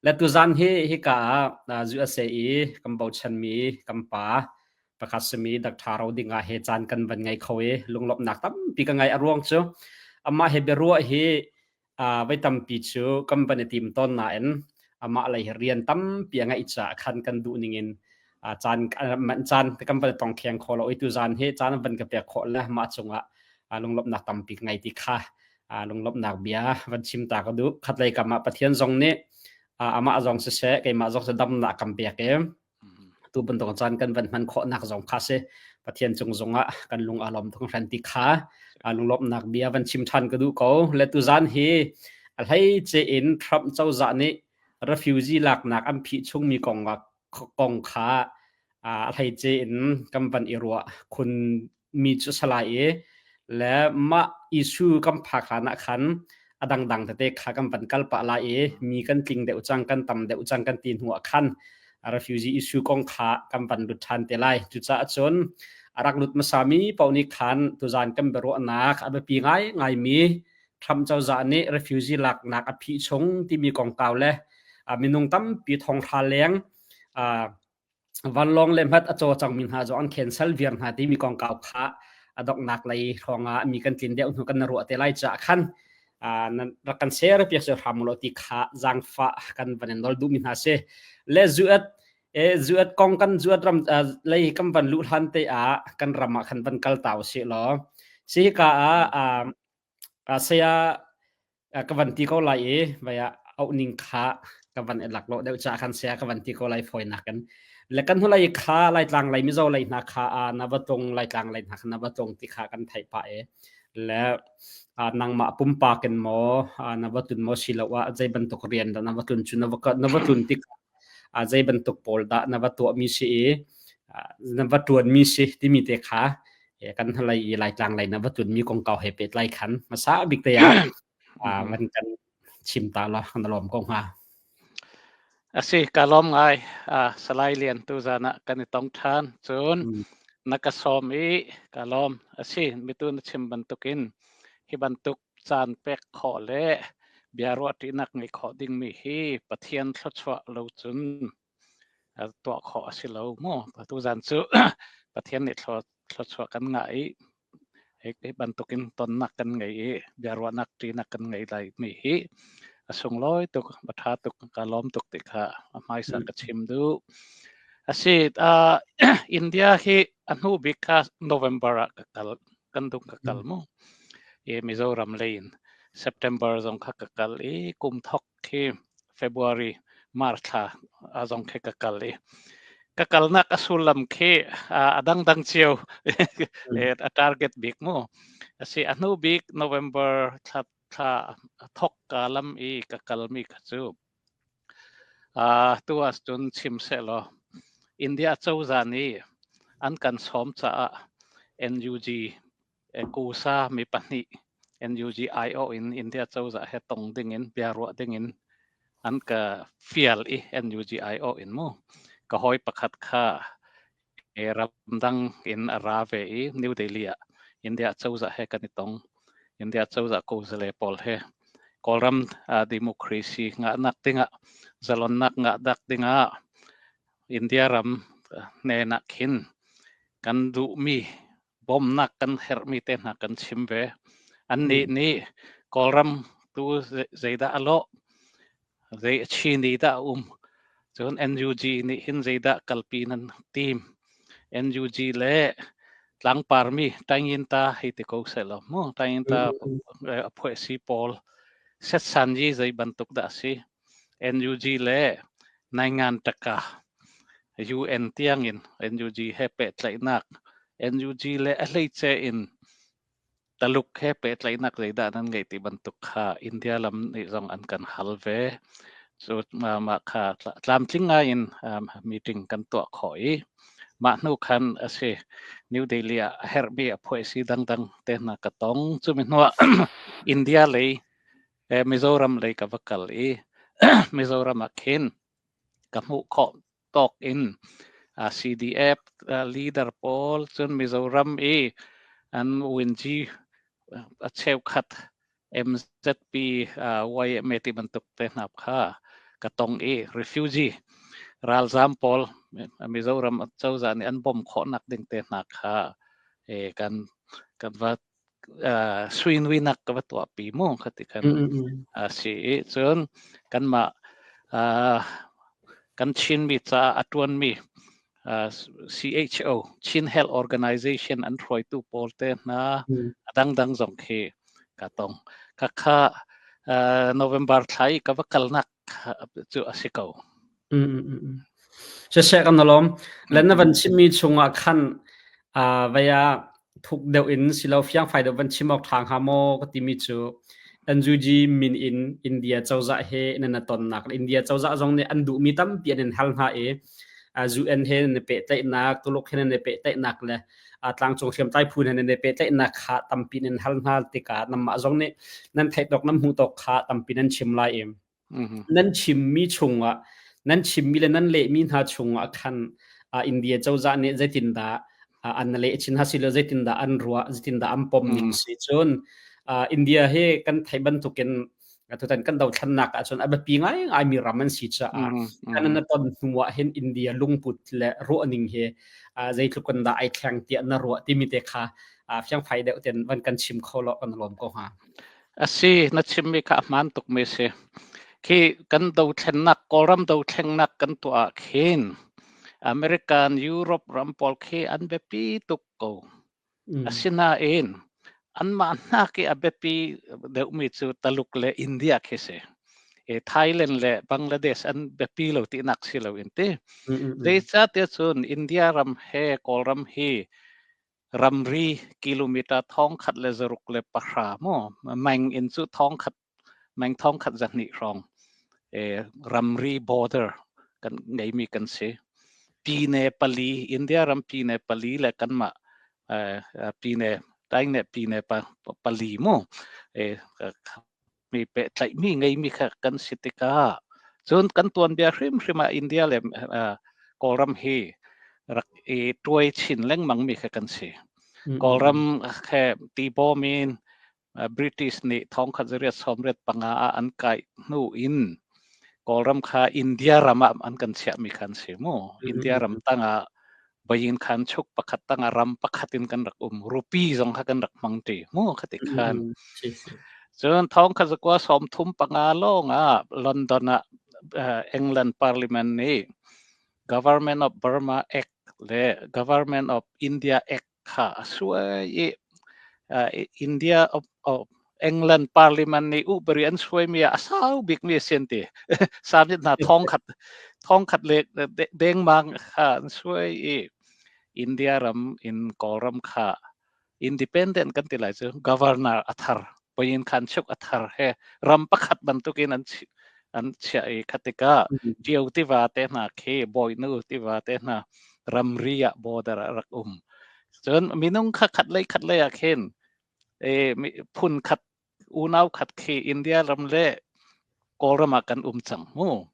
Le tuzan hi hika ah USA i kan bochanmi kan pa pakhat simi Dr. Ro dingah he caan kan van ngei kho i lunglawmhnak tampi ka ngei. A ruang cu amah he biaruah hi voi tampi cu kan van i tim tawn nain amah lei hi rian tampi a ngeih caah khan kan duh ningin caan caan kan van tong kheng kho lo i tuzan hi caan van ka pek khawh le mah cungah lunglawmhnak tampi ka ngei ti kha lunglawmhnak bia van chim ta ka duh. Khatlei kam ah Pathian zong nih amah zong siseh, keimah zong si damnak kan pek i tu bantuk caan kan van hman khawhnak zong kha si Pathian cung zongah kan lung aa lawm tuk hran ti kha lunglawmhnak bia van chim ṭhan ka duh ko. Le tuzan hi a hleice in Trump cozah nih refugee laknak an phih chungmi kong kong kha a hleice in kan van i ruah khun mi cu salai i le mah issue kan phak hlan ah khan a dangdang tete kha kan van kal pah lai i mi kan tling deuh cang, kan tam deuh cang kan ti hnu ah khan refugee issue kong kha kan van lut ṭhan te lai. Cucaah cun a rak lut hmasami paoh nih khan tuzan kan biaruahnak a biapi ngai ngaimi Trump cozah nih refugee laknak a phih chung timi kongkau le minung tampi thonghra leng vanlawng le hmat a caw cangmi hna zong an cancel viar hna timi kongkau kha a donghnak lei hrawngah mi kan tlin deuh hnu kan na ruah te lai caah khan rak kan share piak cu hram lo ti kha zaangfah kan van in nawl duhmi hna si. Le zuat e zuat kong kan zuat ram lei kan van luh hlan te ah kan ram ah khan van kal tau si law si ka ah saya ka van ti ko lai i vai ah auh ning kha ka van i lak lo deuh ca khan sia ka van ti ko lai fawinak in. Le kan hulai kha Laitlang lei Mizo lei hna kha na va tlung, Laitlang lei hna kha na va tlung ti kha kan theih pah i le nangmah pumpak in maw na va tlun maw silo ah zei bantuk rian dah na va tlun cu na va tlun tik zei bantuk pawl dah na va tuahmi si i na va ṭuanmi si timi te kha kan hnalei i Laitlang lei na va tlunmi kongkau he pehtlai khan hmasa bik te ah van kan chim ta la, na lawm ko hnga. Asi, ka lawm ngai. Salai Lian, tu zan ah kan i tong ṭhan. Cun na ka sawm i ka lawm. Asi, mitu na chim bantukin hi bantuk caan pek khawh le bia ruahṭinak ngeih khawh dingmi hi Pathian thluachuah lo cun tuah khawh a si lo mu. Tuzan cu Pathian nih thluachuah kan ngah i hi bantukin tonnak kan ngei i biaruahnak ṭinak kan ngei lai mi hi a sunglawi tuk, a ṭha tuk, ka lawm tuk ti kha a hmaisa ka chim duh. Asi, India hi a hnu bik kha November ah ka kal, kan dung ka kal mu. I Mizoram lei in September zong kha ka kal i kum thok khi February, March thla zong khi ka kal i ka kalnak a sullam khi a dangdang cio, a target bik mu. Asi, a hnu bik November thla thla thok ka lam i ka kalmi kha cu tu ahcun chim sehlaw India cozah nih an kan sawm caah NUG kusa mi pahnih NUG aiawh in India cozah he tong dingin biaruah dingin an ka fial i NUG aiawh in mu ka hawi pakhat kha ramdang in a ra ve i New Delhi ah India cozah he kan i tong. India cozah kozale pawl he Kawlram democracy ngahnak dingah, zalonnak ngahnak dingah India ram hnen ah khin kan duhmi bawmnak kan herhmi te hna kan chim ve. Annih nih Kawlram tu zeidah a lawh, zei a chini dah a um, cun NUG nih hin zeidah kalpi nan tim, NUG le tlangparmi Taingyinta hei ti ko sehlaw mu, Taingyinta a phuahsi pawl setsanyi zei bantuk dah a si, NUG le Naingan Taka UN tiangin NUG he pehtlaihnak, NUG le a hleice in Taluk he pehtlaihnak zeidah nan ngeih ti bantuk kha India lam nih zong an kan hal ve. Cu mah kha tlamtling ngai in meeting kan tuah khawh i mah hnu khan a si New Delhi ah a herhmi a phuaisi dangdang te hna ka tong. Cumi hnuah India lei Mizoram lei ka va kal i Mizoram ah khin ka hmuh khawh tawk in CDF leader pawl, cun Mizoram i an UNG a cheukhat, MZP, YMA ti bantuk te hna kha ka tong i refugee ralzaam pawl Mizoram cozah nih an bawmh khawhnak ding te hna kha kan kan va suinuinak ka va tuahpi mu kha ti khan a si i cun kanmah kan Chinmi caah a ṭuanmi CHO Chin Health Organization an hruaitu pawl te hna a dangdang zong khi ka tong. Khakha November thla i ka va kalnak cu a si ko. Siseh kan lawm. Le na van chimmi chungah khan vaya thuk deuh in silo fiangfai deuh van chim awk ṭha hnga maw ka timi cu NUG min in India cozah he nan na tonnak, India cozah zong nih an duhmi tampi an in hal hna i UN he nan i pehtlaihnak, Tuluk he nan i pehtlaihnak le tlangcung hriamtlai phu he nan i pehtlaihnak kha tampi nan hal hna tikah nanmah zong nih nan theih tawk, nan hmuh tawk kha tampi nan chim lai i nan chimmi chungah, nan chimmi le nan lehmi hna chungah khan India cozah nih zeitindah an leh chin ha silo, zeitindah an ruah, zeitindah an pom ning si? Cun India hi kan theih bantukin tutan kan dothlannak ahcun a biapi ngai ngai mi ram an si caah kan na ton hnu ah hin India lungput le ruahning hi zeitluk in dah ai thleng tiah na ruah timi te kha fiangfai deuh ten van kan chim kho lo kan lawm ko hnga. Asi, na chimmi kha a hmaan tukmi si. Khi kan dothlennak, Kawlram dothlennak kan tuah ah khin American, Europe ram pawl khi an biapi tuk ko. Asinain anmah hnak i a biapi deuhmi cu Taluk le India khi si. Thailand le Bangladesh an biapi lo tinak si lo in ti. Zeicahtiah cun India ram he Kawlram hi ramri kilometer 1610 mu meng in cu 1000, meng 1200 hrawng ramri border kan ngeimi kan si. Pine pali, India ram pine pali le kanmah pine taing ne pine pa pali mu mi pehtlaihmi ngeimi kha kan si tikah, cun kan tuanbia hrimhrim ah India le Kawlram hi rak i tuai chin lengmang mi kha kan si. Kawlram khe tibawm in British nih 1885 ah an kai hnu in Kawlram kha India ram ah an kan chiahmi kha an si mu. India ram tangah bayin khan chuk pakhat tangah ram pakhat in kan rak um, rupee zong kha kan rak hmang ṭi mu kha ti khan. Cun 1935 lawng ah London ah England Parliament nih Government of Burma Act le Government of India Act kha a suai i India of, of England Parliament nih ubari an suaimi ah a sau bikmi a si an ti. Samit hna 1000 le dengmang kha an suai i India ram in Kawlram kha independent kan ti lai cu, governor a thar poin khan chuk a thar he ram pakhat bantukin an chiah i khatika Ṭio tiva te hna khi, Bawinu tiva te hna ramri ah border ah rak um. Cun minung kha khat lei khat lei ah khin phun khat, unau khat khi India ram le Kawlram ah kan um cang mu.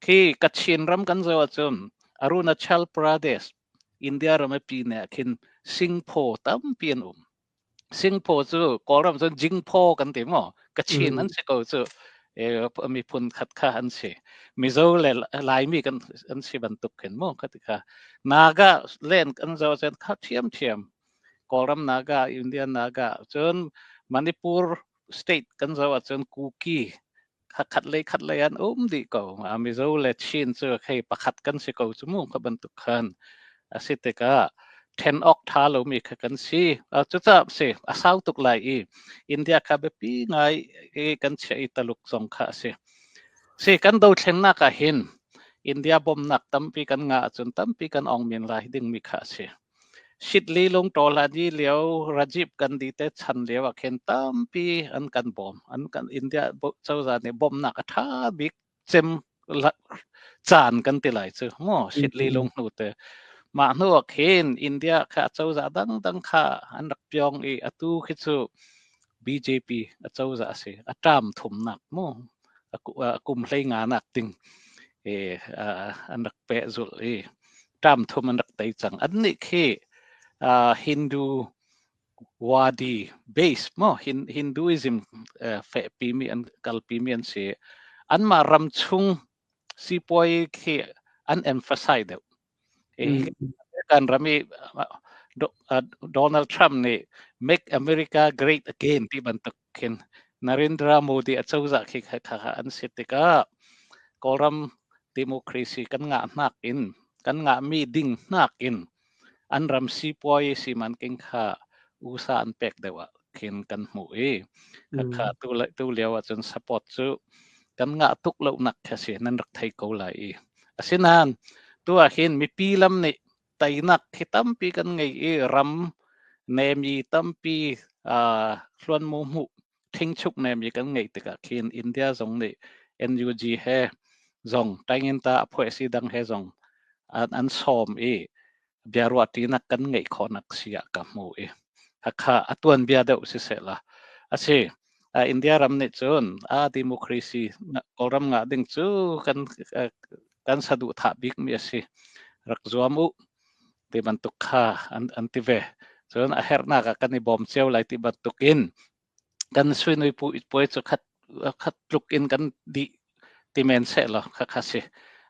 Khi Kachin ram kan zoh ahcun Arunachal Pradesh, India ram a pine ah khin Singpho tampi an um. Singpho cu Kawlram cun Jingpho kan ti maw? Kachin an si ko cu. Miphun khat kha an si. Mizo le Laimi kan an si bantuk khin mu kha ti kha. Naga len kan zo cun kha ṭhiamṭhiam. Kawlram Naga, Indian Naga. Cun Manipur state kan zoh ahcun Kuki khat lei khat lei an um dih ko. Mizo le Chin cu hei pakhat kan si ko cu mu kha bantuk khan a si tikah then awk tha lomi kha kan si. Cucaah si a sau tuk lai i India kha biapi ngai i kan chiah i Taluk zong kha a si. Si kan dothlennak ah hin India bawmnak tampi kan ngah ahcun tampi kan ong men lai dingmi kha a si. Shitli lungṭawl an i lio, Rajiv Gandhi te chan lio ah khin tampi an kan bawm. An kan India cozah nih bawmhnak a ṭha bik cem caan kan ti lai cu mu Shitli lung hnu te. Mah hnu ah khin India kha cozah dangdang kha an rak pyong i atu khi cu BJP a cozah a si. A ṭam thumnak mu a kum 15 nak ding an rak pehzulh i term thum an rak tei cang. Annih khi Hindu wadi base mo Hinduism fehpimi an kalpimi an si. Anmah ram chung Sipuai khi an emphasize deuh. Kan ram i Donald Trump nih "Make America Great Again" ti bantuk khin Narendra Modi acozah khi kha an si tikah Kawlram democracy kan ngah hnak in kan ngahmi ding hnak in an ram sipuai simanking kha USA an pek deuh ah khin kan hmuh i kha tu lio ahcun support cu kan ngah tuk lo nak kha si nan rak thei ko lai i. Asinain tu ah hin mipi lam nih teinak hi tampi kan ngei i ram nemi tampi hluan mu hmuh thingchuk nemi kan ngeih tikah khin India zong nih NUG he zong Tainginta a phuah si dang he zong an sawm i biaruahṭinak kan ngeih khawhnak si ah ka hmu i hakha a tuanbia deuh siseh la asi. India ram nih cun a democracy Kawlram ngah ding cu kan kan saduhthah bikmi a si, rak zuam u ti bantuk kha an ti ve. Cun a herhnak ah kan i bawm cio lai ti bantuk in kan suinui pu puai cu khat khat tluk in kan dih ti men seh law khakha si.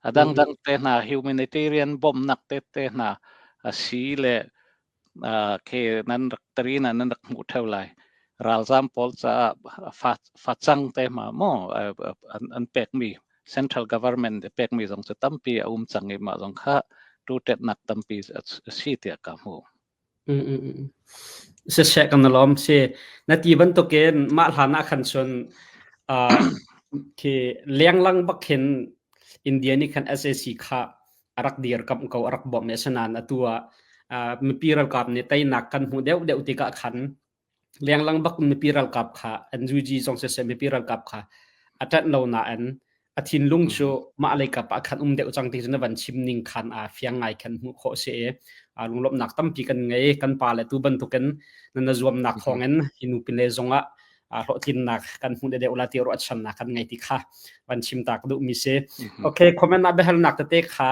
A dangdang te hna humanitarian bawmhnak te te hna a si le ke nan rak tarina nan rak hmuh theo lai. Ralzam pawl caah facang te ma maw an pekmi central government pekmi zong cu tampi a um cang i mah zong kha tutetnak tampi a si tiah ka hmu. Siseh kan lawm si. Na ti bantukin mah hlan ah khan cun khi lenglang bak khin India nih khan SAC kha a rak dirkamh ko, a rak bawmh i asinain atu ah mipi ralkap nih teinak kan hmuh deuhdeuh tikah khan lenglang bak mipi ralkap kha NUG zong siseh mipi ralkap kha a ṭanh lo nain a thinlung cu mah lei kap ah khan um deuh cang ti cu na van chim ning khan a fiang ngai khan hmuh khawh si i lunglawmhnak tampi kan ngei. Kan pa le tu bantukin na zuamnak thawngin hi nupile zongah hlawhtlinnak kan hmuh deuh la ti ruahchannak kan ngei ti kha van chim ta ka duh mi si. Okay, comment ah biahalnak tete kha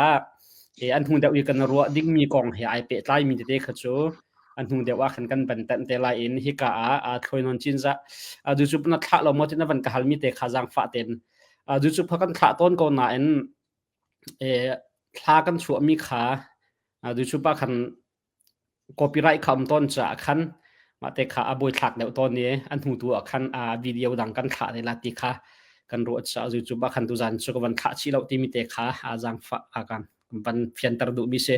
an hnu deuh i kan ruah dingmi kong he ai pehtlai mi tete kha cu an hnu deuh ah khan kan van tanh te lai in hika ah thloi non chin za du chu na thlah lo mo ti na van ka hal mi te kha zang fa ten du chu pha kan thlah ton ko na in thla kan chuah mi kha du chu pa khan copyright kha um ton cha khan ma te kha aboi thlak deuh ton ni an hnu tu ah khan a video dang kan thlah te la ti kha kan ruat cha zu chu ba khan tu zan chu ka van thlah chi lo ti mi te kha a zang fa a kan van fianter duh mi si.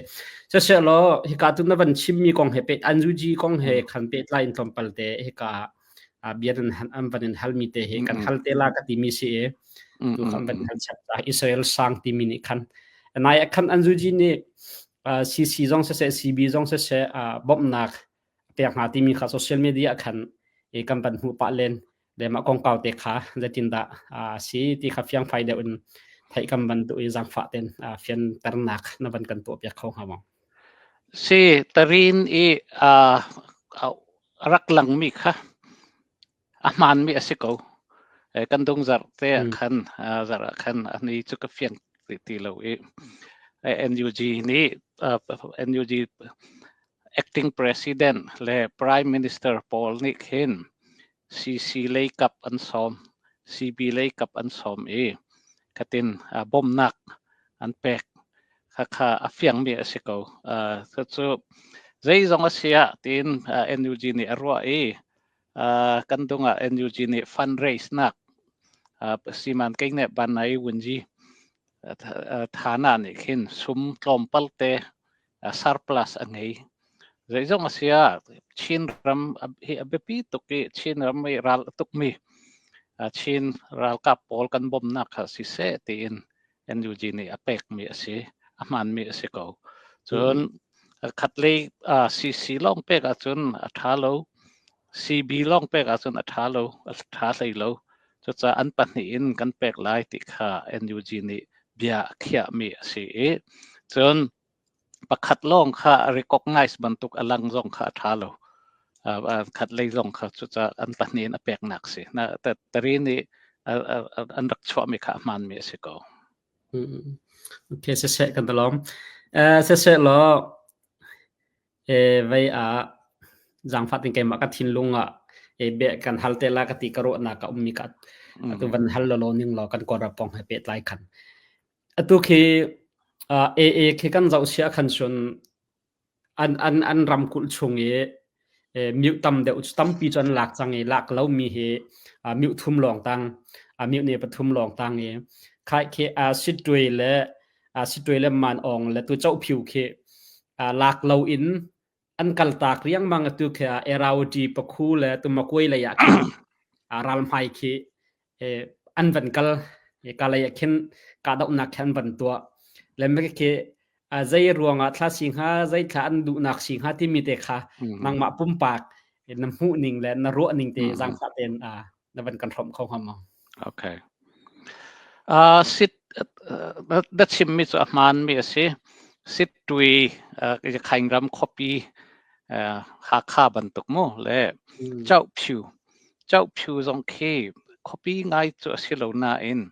Siselaw hika tu na van chimmi kong he pet Anzuji kong he khan pehtlai in tlawmpal te hika bia nan an van in halmi te he kan hal te la ka timi si i tu kan van hal chap ta Israel sang timi nih khan nai khan Anzuji nih CC zong siseh CB zong siseh bawmhnak pek hna timi kha social media khan i kan van hmuh pah len le mah kongkau te kha zeitindah a si ti kha fiangfai deuh in theih kan van duh i zaangfah ten fianternak na van kan tuah piak kho hnga maw? Si tarin i rak langmi kha a hmaanmi a si ko. Kan dung zarh te ah khan zarh ah khan ani cu ka fiang ti lo i NUG nih NUG acting president le prime minister pawl nih khin CC lei kap an sawm, CB lei kap an sawm i khatin bawmhnak an pek. Khakha a fiangmi a si ko. Cucu zeizong a si ah tiin NUG nih a ruah i kan dung ah NUG nih fundraise nak siman kei ne banai wunji thana nih khin sum tlawmpal te surplus a ngei. Zeizong a si ah Chin ram hi a biapi tuk i Chin ram i ral a tukmi Chin ralkap pawl kan bawmhnak kha siseh tiin NUG nih a pekmi a si, a hmaanmi a si ko. Cun khatlei CC lawng pek ahcun a ṭha lo, CB lawng pek ahcun a ṭha lo, a ṭha hlei lo. Cucaah an pahnih in kan pek lai ti kha NUG nih bia a khiahmi a si i cun pakhat lawng kha recognize bantuk a lang zong kha a ṭha lo. Khat lei zong kha cucaah an pahnih in a peknak si. Na tari nih an rak chuahmi kha a hmaanmi a si ko. Okay, siseh kan talawm. Siseh law vei ah zaangfah tin keimah ka thinlung ah be kan hal te la ka ti ka ruahnak a ummi ka atu van hal lo ning law kan kawlram kong he pehtlai khan. Atu khi AA khi kan zoh sia khan cun an ramkulh chung i mioh tam deuh tampi cu an lak cang i lak lomi hi mioh thum lawng tang, mioh ne pathum lawng tang i khai khi Sittwe le Sittwe le Manawng le tu Chohphiu khi lak lo in an kaltak riangmang. Atu khi Erawati Pakhu le tu Makuai lei ah khin ralhmai khi an van kal ka lei ah khin kahdohnak khi an van tuah le khi zei ruangah thla si hnga, zei thla an duhnak si hnga timi te kha nangmah pumpak na hmuh ning le na ruah ning te zaangfah tein na van kan hrawmh kho hnga maw? Okay. Sit na chimmi cu a hmaanmi a si. Sittui Khaing ram khuapi Hakha bantuk mu le Chohphiu. Chohphiu zong khi khuapi ngai cu a si lo nain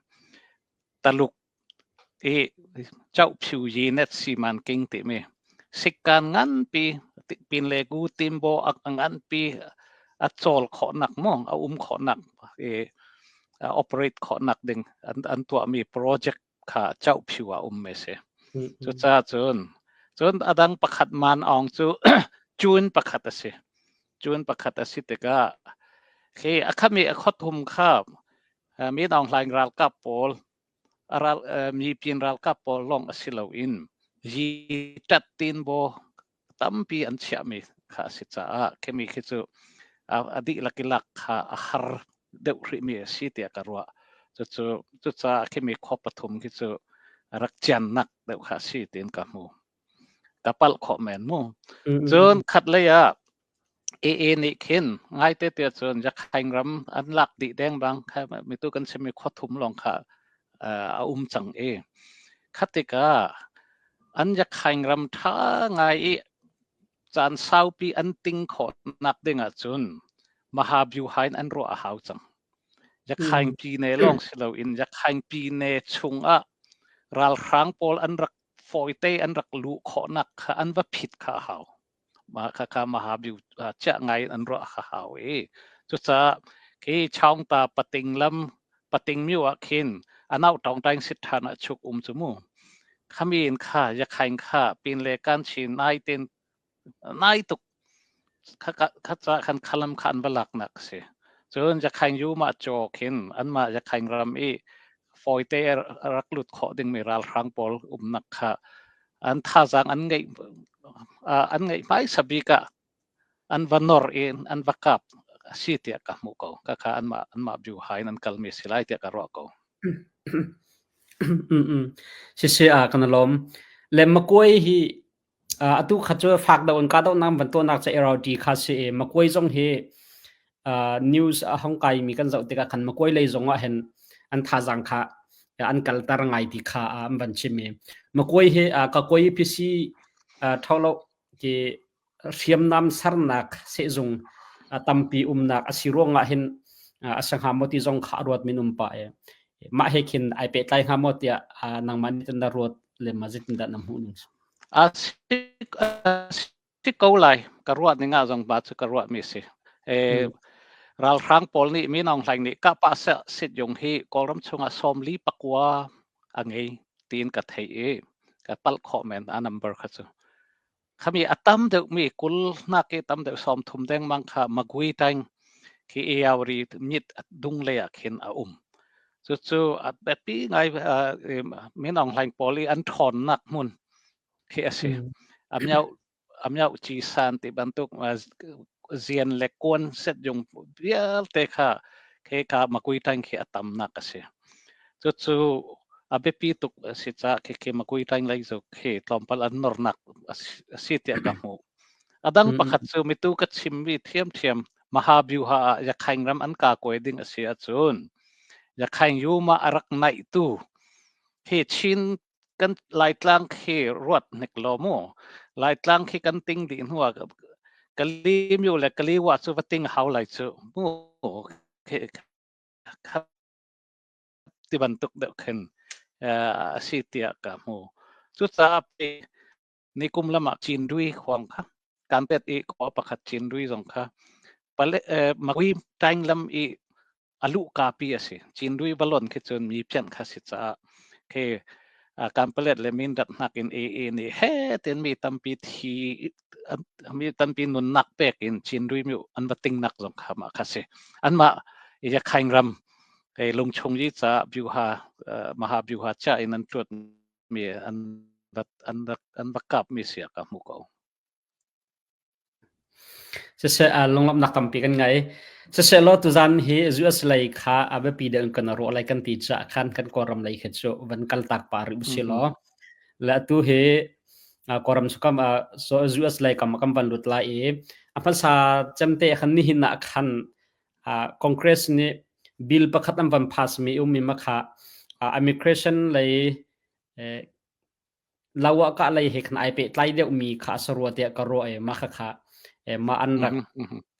Taluk i Chohphiu Yinet Siman King timi sikkaan nganpi Pinlegu Timbaw a nganpi a cawl khawhnak mu a um khawhnak i operate khawhnak ding an tuahmi project kha Chohphiu ah um a si. Cucaah cun cun a dang pakhat Man Aung cu June pakhat a si. June pakhat a si tikah khi a khami a khuathum kha Min Aung Hlaing ralkap pawl ral mipin ralkap pawl lawng a si loin yi tat tin bo tampi an chiahmi kha a si caah khimi khi cu a dihlak i lak kha a har deuh rihmi a si tiah ka ruah. Cucu cucaah khimi khua pathum khi cu rak ciannak deuh kha a si tiin ka hmu. Ka palh khawh men mu. Cun khat lei ah AA nih khin ngaite tiah cun Yakhaing ram an lak dih dengmang kha mitu kan chimmi khua thum lawng kha a um cang i kha tikah an Yakhaing ram ṭha ngai i caan saupi an ting khawhnak ding ahcun Mahabyuha in an ruah a hau cang. Yakhaing Pyine lawng si loin Yakhaing Pyine chungah ralhrang pawl an rak fawite an rak luh khawhnak kha an va phit kha a hau. Mah khakha Mahabyu chiah ngai in an ruah kha hau i cucaah khi Chaungta pating lam pating myu ah khin anau tawng taing sit ṭhan ah chuk um cu mu. Khami in kha yakhaing kha pin le kan chi nai ten nai tuk kha kha ca khan khalam kha an va laknak a si. Cun yakhaing yu mah chaw khin anmah yakhaing ram i fawite rak lut khawh dingmi ralhrang pawl umnak kha an thazaang an ngeih hmaisa bik ah an va nor i an va kap a si tiah ka hmuh ko. Khakha anmah biuha in an kalmi a si lai tiah ka ruah ko. Siseh ah kan lawm. Le Makuai hi atu kha cu fak deuh in kahdohnak van tuahnak ca RRT kha si i Makuai zong hi news a hong kaimi kan zoh tikah khan Makuai lei zong ah hin an thazaang kha an kalter ngai ti kha an van chim i Makuai hi ka koi PC tholo ki hriamnam sernak sehzung tampi umnak a si ruangah hin a si hnga maw ti zong kha a ruat min um pah i mah he khin ai pehtlai hnga maw tiah nangmah nih na ruat le ma zeitin dah na hmuh ning? A si ko lai. Ka ruah ning ah zong ba cu ka ruah mi si. Ralhrang pawl nih Min Aung Hlaing nih kahpah sit yung hi Kawlram chungah 49 a ngei tiin ka theih i ka palh khawh men a number kha cu. Khami a tam deuh mi 20 nak i tam deuh 30 dengmang kha Magui tang khi Eauri mit dung lei ah khin a um. Cucu a biapi ngai Min Aung Hlaing pawl i an ṭhawnnak hmun khi a si. A miau ci san ti bantuk zian le kuan set yung vialte kha khi ka Makui tang khi a tamnak a si. Cucu a biapi tuk a si caah khi Makui tang lei cu khi tlawmpal an nornak a si tiah ka hmuh. A dang pakhat cu mitu ka chimmi thiamthiam Mahabyuha ah Yakhaing ram an ka kuai ding a si ahcun Yakhaing Yuma a rak naihtu hi Chin kan Laitlang khi ruat hnik law mu. Laitlang khi kan ting dih hnu ah Kalimyu le Kaliwa cu va ting hau lai cu mu. Ti bantuk deuh khin a si tiah ka hmu. Cucaah nikum lam ah Cindui khuang kha Kanpet i khua pakhat Cindui zong kha pale Makui taing lam i a luhka pi a si. Cindui valon khi cun mi pianh kha si caah khi Kanpalet le Mindat nakin AA nih he ten mi tampi thi mi tampi nunnak pek in Chin Rui an va tingnak zong kha mah kha si. Anmah Yakhaing ram lungchung yi ca byuha maha byuha cha in an tuat mi an an an va kap mi sia ka hmu ko. Siseh, lunglawmhnak tampi kan ngei. Siseh law tuzan hi US lei kha a biapi deuh in kan ruah lai kan ti caah khan kan Kawlram lei khi cu van kal tak pah rih usih law. Le atu hi Kawlram cu kam so US lei kam kan van lut lai i a hmasa cemte khan nihin ah khan Congress nih bill pakhat an van pass mi ummi ma kha immigration lei Lo ah kah lei he khan ai pehtlai deuhmi kha a si rua tiah ka ruah i mah khakha mah an rak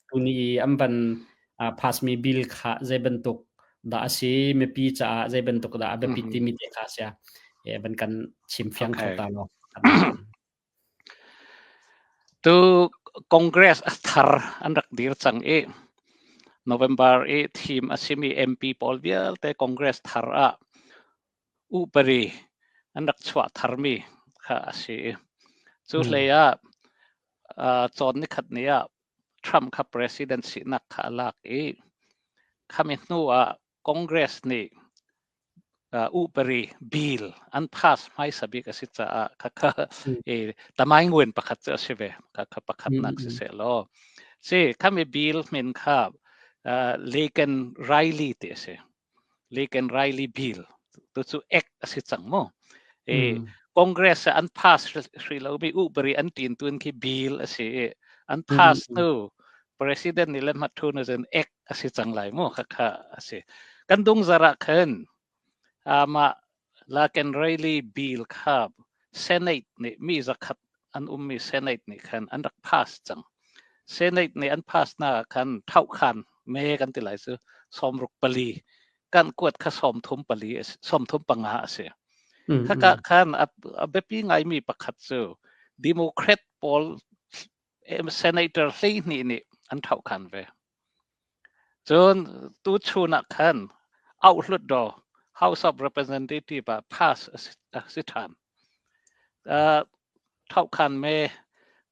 tuni i an van pass mi bill kha zei bantuk dah a si, mipi caah zei bantuk dah a biapit timi te kha sia van kan chim fiang kho ta law. Tu Congress a thar an rak dir cang i November i thim a simi MP pawl vialte Congress thar ah upari an rak chuah tharmi kha a si i cu hlei ah cawn nikhat ni ah Trump kha president sinak kha a lak i khami hnu ah Congress nih upari bill an pass hmaisa bik a si caah khakha tamaing wen pakhat cu a si ve. Khakha pakhatnak si seh law si khami bill min kha Laken Riley ti a si. Laken Riley Bill tu cu act a si cang mu. E Congress an pass hrih lomi upari an tin tun khi bill a si i an pass hnu president nih le hmathu na cun act a si cang lai mu kha kha a si. Kan dung zara khan ama Laken Riley Bill kha Senate nih mi zakhat an ummi Senate nih khan an rak pass cang. Senate nih an pass na khan thauhkhan me kan ti lai cu 64 kan kuat kha 34 35 a si. Khaka khan a biapi ngaimi pakhat cu Democrat pawl senator 12 nih an thauhkhan ve. Cun tuchun ah khan auhhlutdaw House of Representative ah pass a si ṭhan. Thohkhan me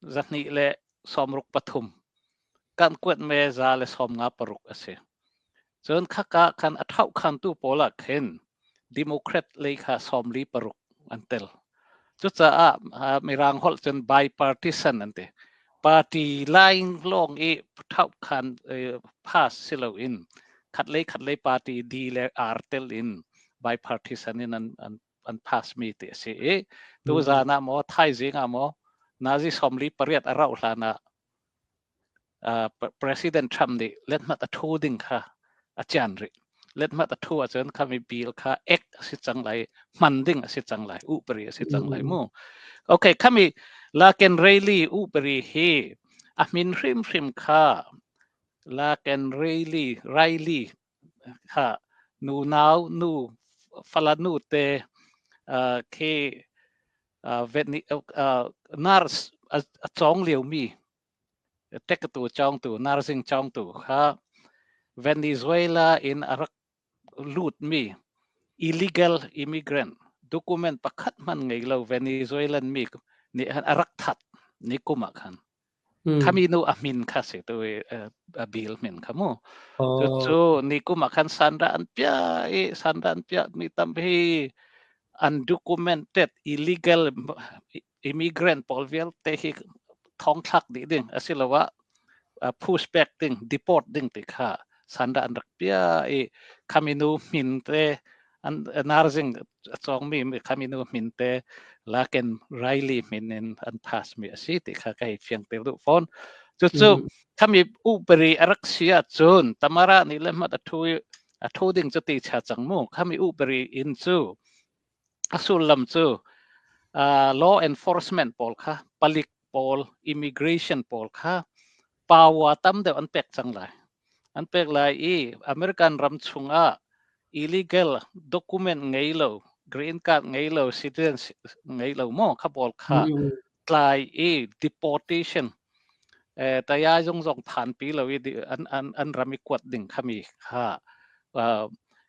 263 kan kuat me 156 a si. Cun khaka khan a thohkhantu pawl ah khin Democrat lei kha 46 an tel. Cucaah Mirang holh cun bipartisan an ti. Party line lawng i thohkhan pass si loin khatlei khatlei party D le R tel in bipartisan in an pass mi ti a si i tuzan ah maw thaizing ah maw nazi 48 a rauh hlan ah President Trump nih lethmat a thu ding kha a cian rih. Lethmat a thu ahcun khami bill kha act a si cang lai, hman ding a si cang lai, upari a si cang lai mu. Okay, khami Laken Rayleigh upari hi a min hrimhrim kha Laken Rayleigh Riley kha nu nau nu fala nu te khi nurse a cawng liomi Tekatu cawngtu, nursing cawngtu kha Venezuela in a rak lutmi illegal immigrant document pakhat hmanh ngei lo Venezuelan mi nih a rak that ni kum ah khan. Khami nu a min kha si tu i a bill min kha mu. Cucu ni kum ah khan sanda an pia i sanda an pia mi tampi undocumented illegal immigrant pawl vialte hi thongthlak dih ding asiloah push back ding deport ding ti kha sanda an rak pia i khaminu hmin te an narzing a cawngmi khaminu hmin te Laken Riley hmin in an pass mi a si ti kha kai fiang te duh fawn. Cucu khami upari a rak si ahcun Tamara nih le hmat a thu a thu ding cu ti cha cang mu. Khami upari in cu A sullam cu law enforcement pawl kha palik pawl, immigration pawl kha power tam deuh an pek cang lai. An pek lai i American ram chungah illegal document ngei lo, green card ngei lo, citizen ngei lo maw kha pawl kha tlai i deportation taya zong zong phan pi lo i an ram i kuat ding khami kha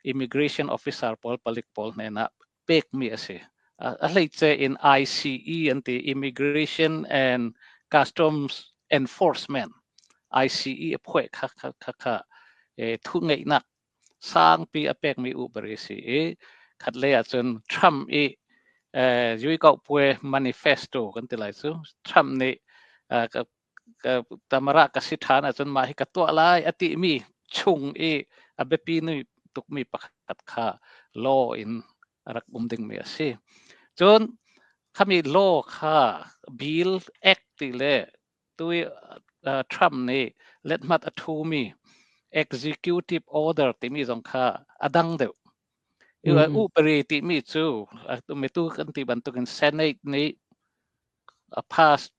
immigration officer pawl palik pawl hnenah pekmi a si. A hleice in ICE an ti, Immigration and Customs Enforcement, ICE a phuai kha kha kha kha thu ngeihnak sangpi a pekmi upari si i khat lei ahcun Trump i Yuikauhpuai manifesto kan ti lai cu. Trump nih tamara ka si ṭhan ahcun mah hi ka tuah lai a timi chung i a biapi nui tukmi pakhat kha law in a rak um dingmi a si. Cun khami law kha bill act ti le tui Trump nih lethmat a thumi executive order timi zong kha a dang deuh. Upari timi cu mitu kan ti bantukin Senate nih a pass,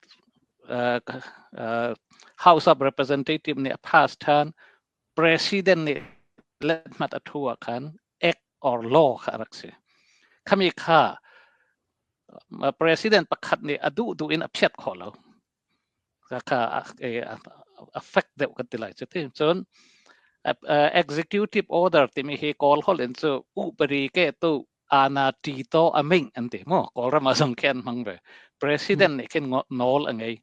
House of Representative nih a pass ṭhan, President nih lethmat a thu ah khan act or law kha a rak si. Khami kha President pakhat nih a duh duh in a phiat khawh lo. Kha a fek deuh kan ti lai cu ti. Cun executive order timi hi Kawl holh in cu upari ke tu ana ti to aming an ti mu. Kawlram ah zong khi an hmang ve. President nih khin nawl a ngei.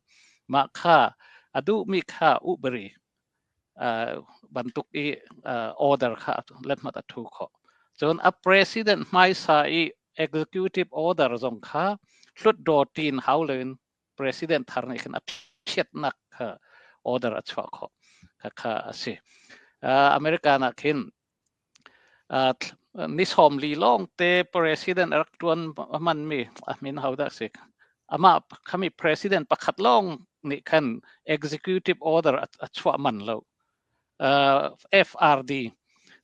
Mah kha a duhmi kha upari bantuk i order kha lethmat a thu khawh. Cun a president hmaisa i executive order zong kha hlutdaw tin hau loin president thar nih khin a phiatnak kha order a chuah khawh kha kha a si. American ah khin ni 40 lawng te president a rak ṭuan hmanmi a min hodah si? Amah khami president pakhat lawng nih khan executive order a chuah man lo. FRD,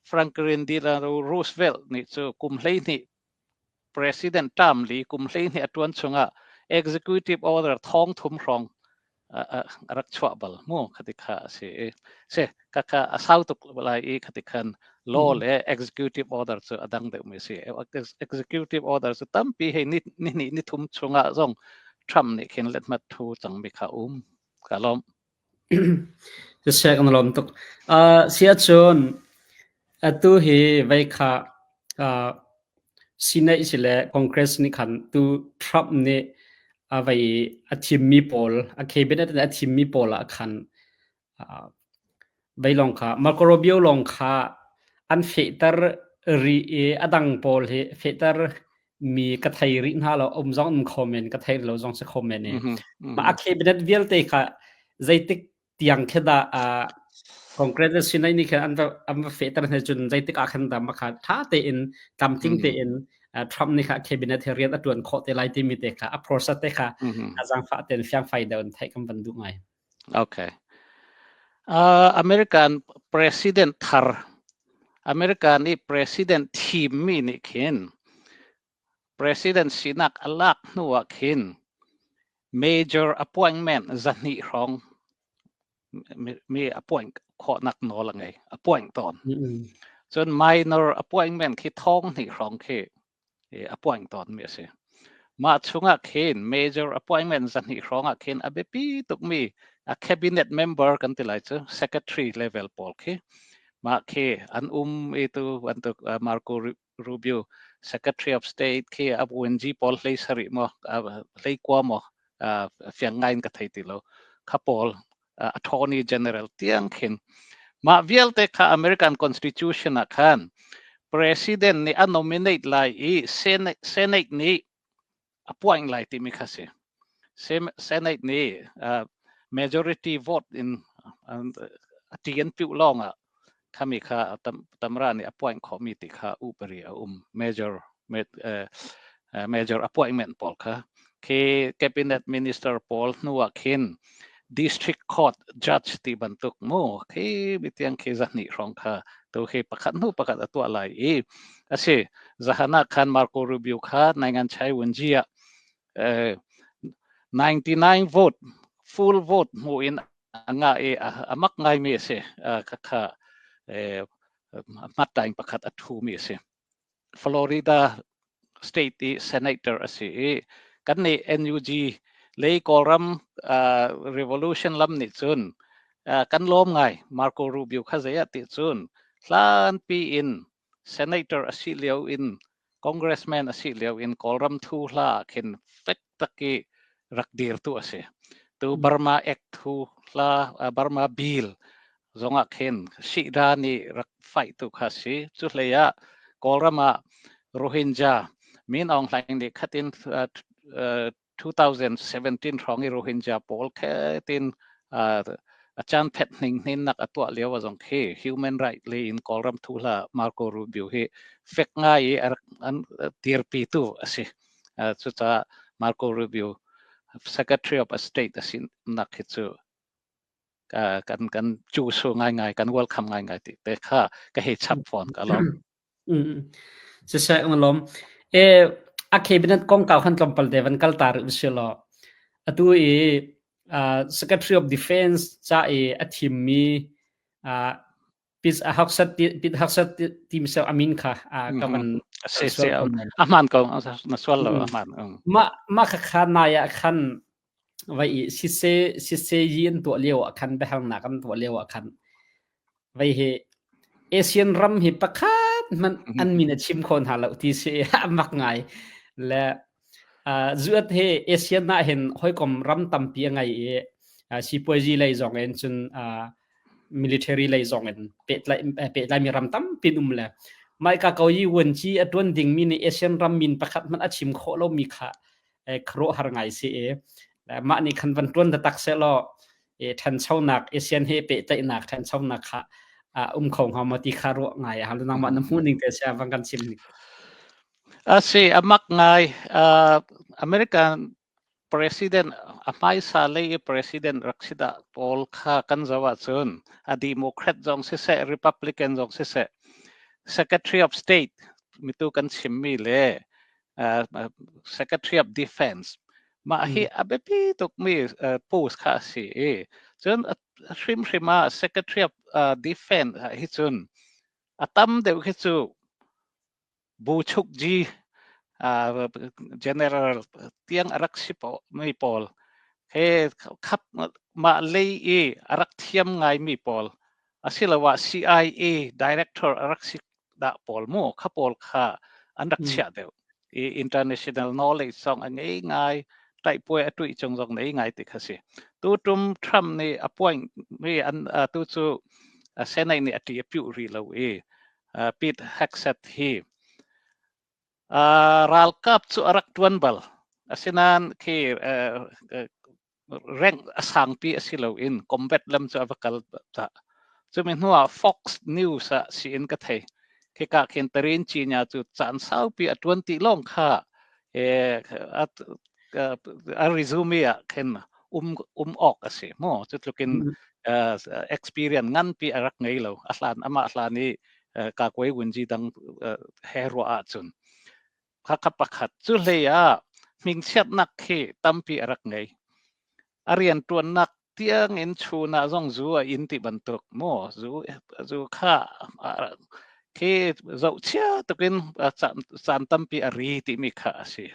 Franklin Delano Roosevelt nih cu kum 12 President term li kum 12 a ṭuan chungah executive order 3,000 hrawng a rak chuah bal mu. Khati kha a si i si ka kha a sau tuk lai i khati khan law le executive order cu a dang deuhmi si. Executive order cu tampi hei ni ni hnih ni thum chungah zong Trump nih khin lethmat thu cangmi kha um. Ka lawm. Siseh, kan lawm tuk. Si ahcun atu hi vei kha Senate sile Congress nih khan tu Trump nih a vei a thimmi pawl, a cabinet in a thimmi pawl ah khan vei lawng kha Marco Rubio lawng kha an fehter rih i a dang pawl hi fehter mi ka thei rih hna lo. Um zong um kho men, ka thei lo zong si kho men i mah a cabinet vialte kha zeitik tiang khi dah Congress le Senate nih khan an va fehter hna, cun zeitik ah khan dah makha tha tein, tlamtling tein Trump nih kha cabinet he rian a tuan khawh te lai timi te kha, a process te kha a zaangfah tein fiangfai deuh in theih kan van duh ngai. Okay. American president thar, American i president thimmi nih khin president sinak a lak hnu ah khin major appointment 200 hrawng mi appoint khawhnak nawl a ngei, appoint tawn. Cun minor appointment khi 2,000 hrawng khi appoint tawnmi a si. Mah chungah khin major appointment 200 hrawng ah khin a biapi tukmi a cabinet member kan ti lai cu, secretary level pawl khi mah khi an um i tu bantuk Marco Rubio Secretary of State khi a UNG pawl 17 maw 19 maw, fiang ngai in ka thei ti lo, kha pawl, Attorney General tiang khin. Mah vialte kha American Constitution ah khan President nih a nominate lai i Senate nih appoint lai timi kha si. Senate nih majority vote in a ti an piuh lawng ah khami kha tamra nih appoint khawhmi ti kha upari a um. Major appointment pawl kha khi cabinet minister pawl hnu ah khin district court judge ti bantuk mu khi mitiang khi 200 hrawng kha tu khi pakhat hnu pakhat a tuah lai i asi. Zahana khan Marco Rubio kha နိုင်ငံခြားဝန်ကြီး ah 99 vote, full vote mu in anga i amak ngai mi si kha kha hmattain pakhat a thu mi si. Florida state i senator a si i kan nih NUG lei Kawlram revolution lam nih cun kan lawm ngai Marco Rubio kha. Zei ah ti cun hlanpi in senator a si lio in Congressman a si lio in Kawlram thu hla ah khin fek tak i rak dirtu a si. Tu Burma Act thu hla, Burma Bill zong ah khin Shida nih rak fight tu kha si. Cu hlei ah Kawlram ah Rohingya Min Aung Hlaing nih khatin 2017 hrawng i Rohingya pawl khe tin a caan phet hning hnin nak a tuah lio a zong khi human right le in Kawlram thu hla Marco Rubio hi fek ngai i an dirpi tu a si. Cucaah Marco Rubio Secretary of State a si nak hi cu kan cu su ngai ngai, kan welcome ngai ngai ti te kha ka hei chap fawn ka lawm. Siseh na lawm. E a cabinet kongkau khan tlawmpal te van kal ta rih usih law atu i Secretary of Defense ca i a thimmi Pete Hegseth Pete Hegseth ti misel amin kha ka van Si si, a hmaan ko, na sual lo, a hmaan. Mah mah kha kha nai ah khan vai i sise sise yi an tuah lio ah khan biahalnak an tuah lio ah khan Vei hi ASEAN ram hi pakhat hmanh an min a chim kho hna lo ti si a mak ngai. Le zuat hi ASEAN ah hin hawikom ram tampi a ngei i sipuazi lei zong in cun military lei zong in pehtlaimi ram tampi an um le maika ko i vuanci a tuan dingmi nih ASEAN ram min pakhat hmanh a chim khawh lomi kha khuaruahhar ngai si i mah nih khan van tuan taktak sehlaw ṭhanchonak ASEAN he pehtlaihnak ṭhanchonak kha um kho hnga maw ti kha ruah ngai a hau. Nangmah na hmuh ning te sia van kan chim ning. A si, a mak ngai. American president a hmaisa lei i president rak si dah pawl kha kan zoh ahcun a Democrat zong siseh, Republican zong siseh, Secretary of State mitu kan chimmi le Secretary of Defense mah hi a biapi tukmi post kha a si i cun hrimhrim ah Secretary of Defense hi cun a tam deuh khi cu Buchukji general tiang a rak si mi pawl he khap mah lei i a rak thiam ngaimi pawl asiloah CIA director a rak si dah pawl mu kha pawl kha an rak chiah deuh i international knowledge zong a ngei ngai, taihpuai a tuih chung zong nei ngai ti kha si. Tu tum Trump nih appoint mi an tu cu Senate nih a ti a piu rih lo i Pete Hegseth hi ralkap cu a rak tuan bal, asinain khi rank a sangpi a si loin combat lam cu a va kal ta. Cumi hnuah Fox News ah si in ka thei. Khika khin Tarin Cinya cu caan saupi a tuan ti lawng kha a resume ah khin um um awk a si mu. Cu tlukin experience nganpi a rak ngei lo. A hlan amah hlan i kakuai wunji dang he ruah ahcun. Khakha pakhat. Cu hlei ah hmingchiatnak khi tampi a rak ngei. A rianṭuannak tiang in chun ah zong zu a in ti bantuk mu zu kha khi zohchia tukin caan tampi a ri timi kha a si.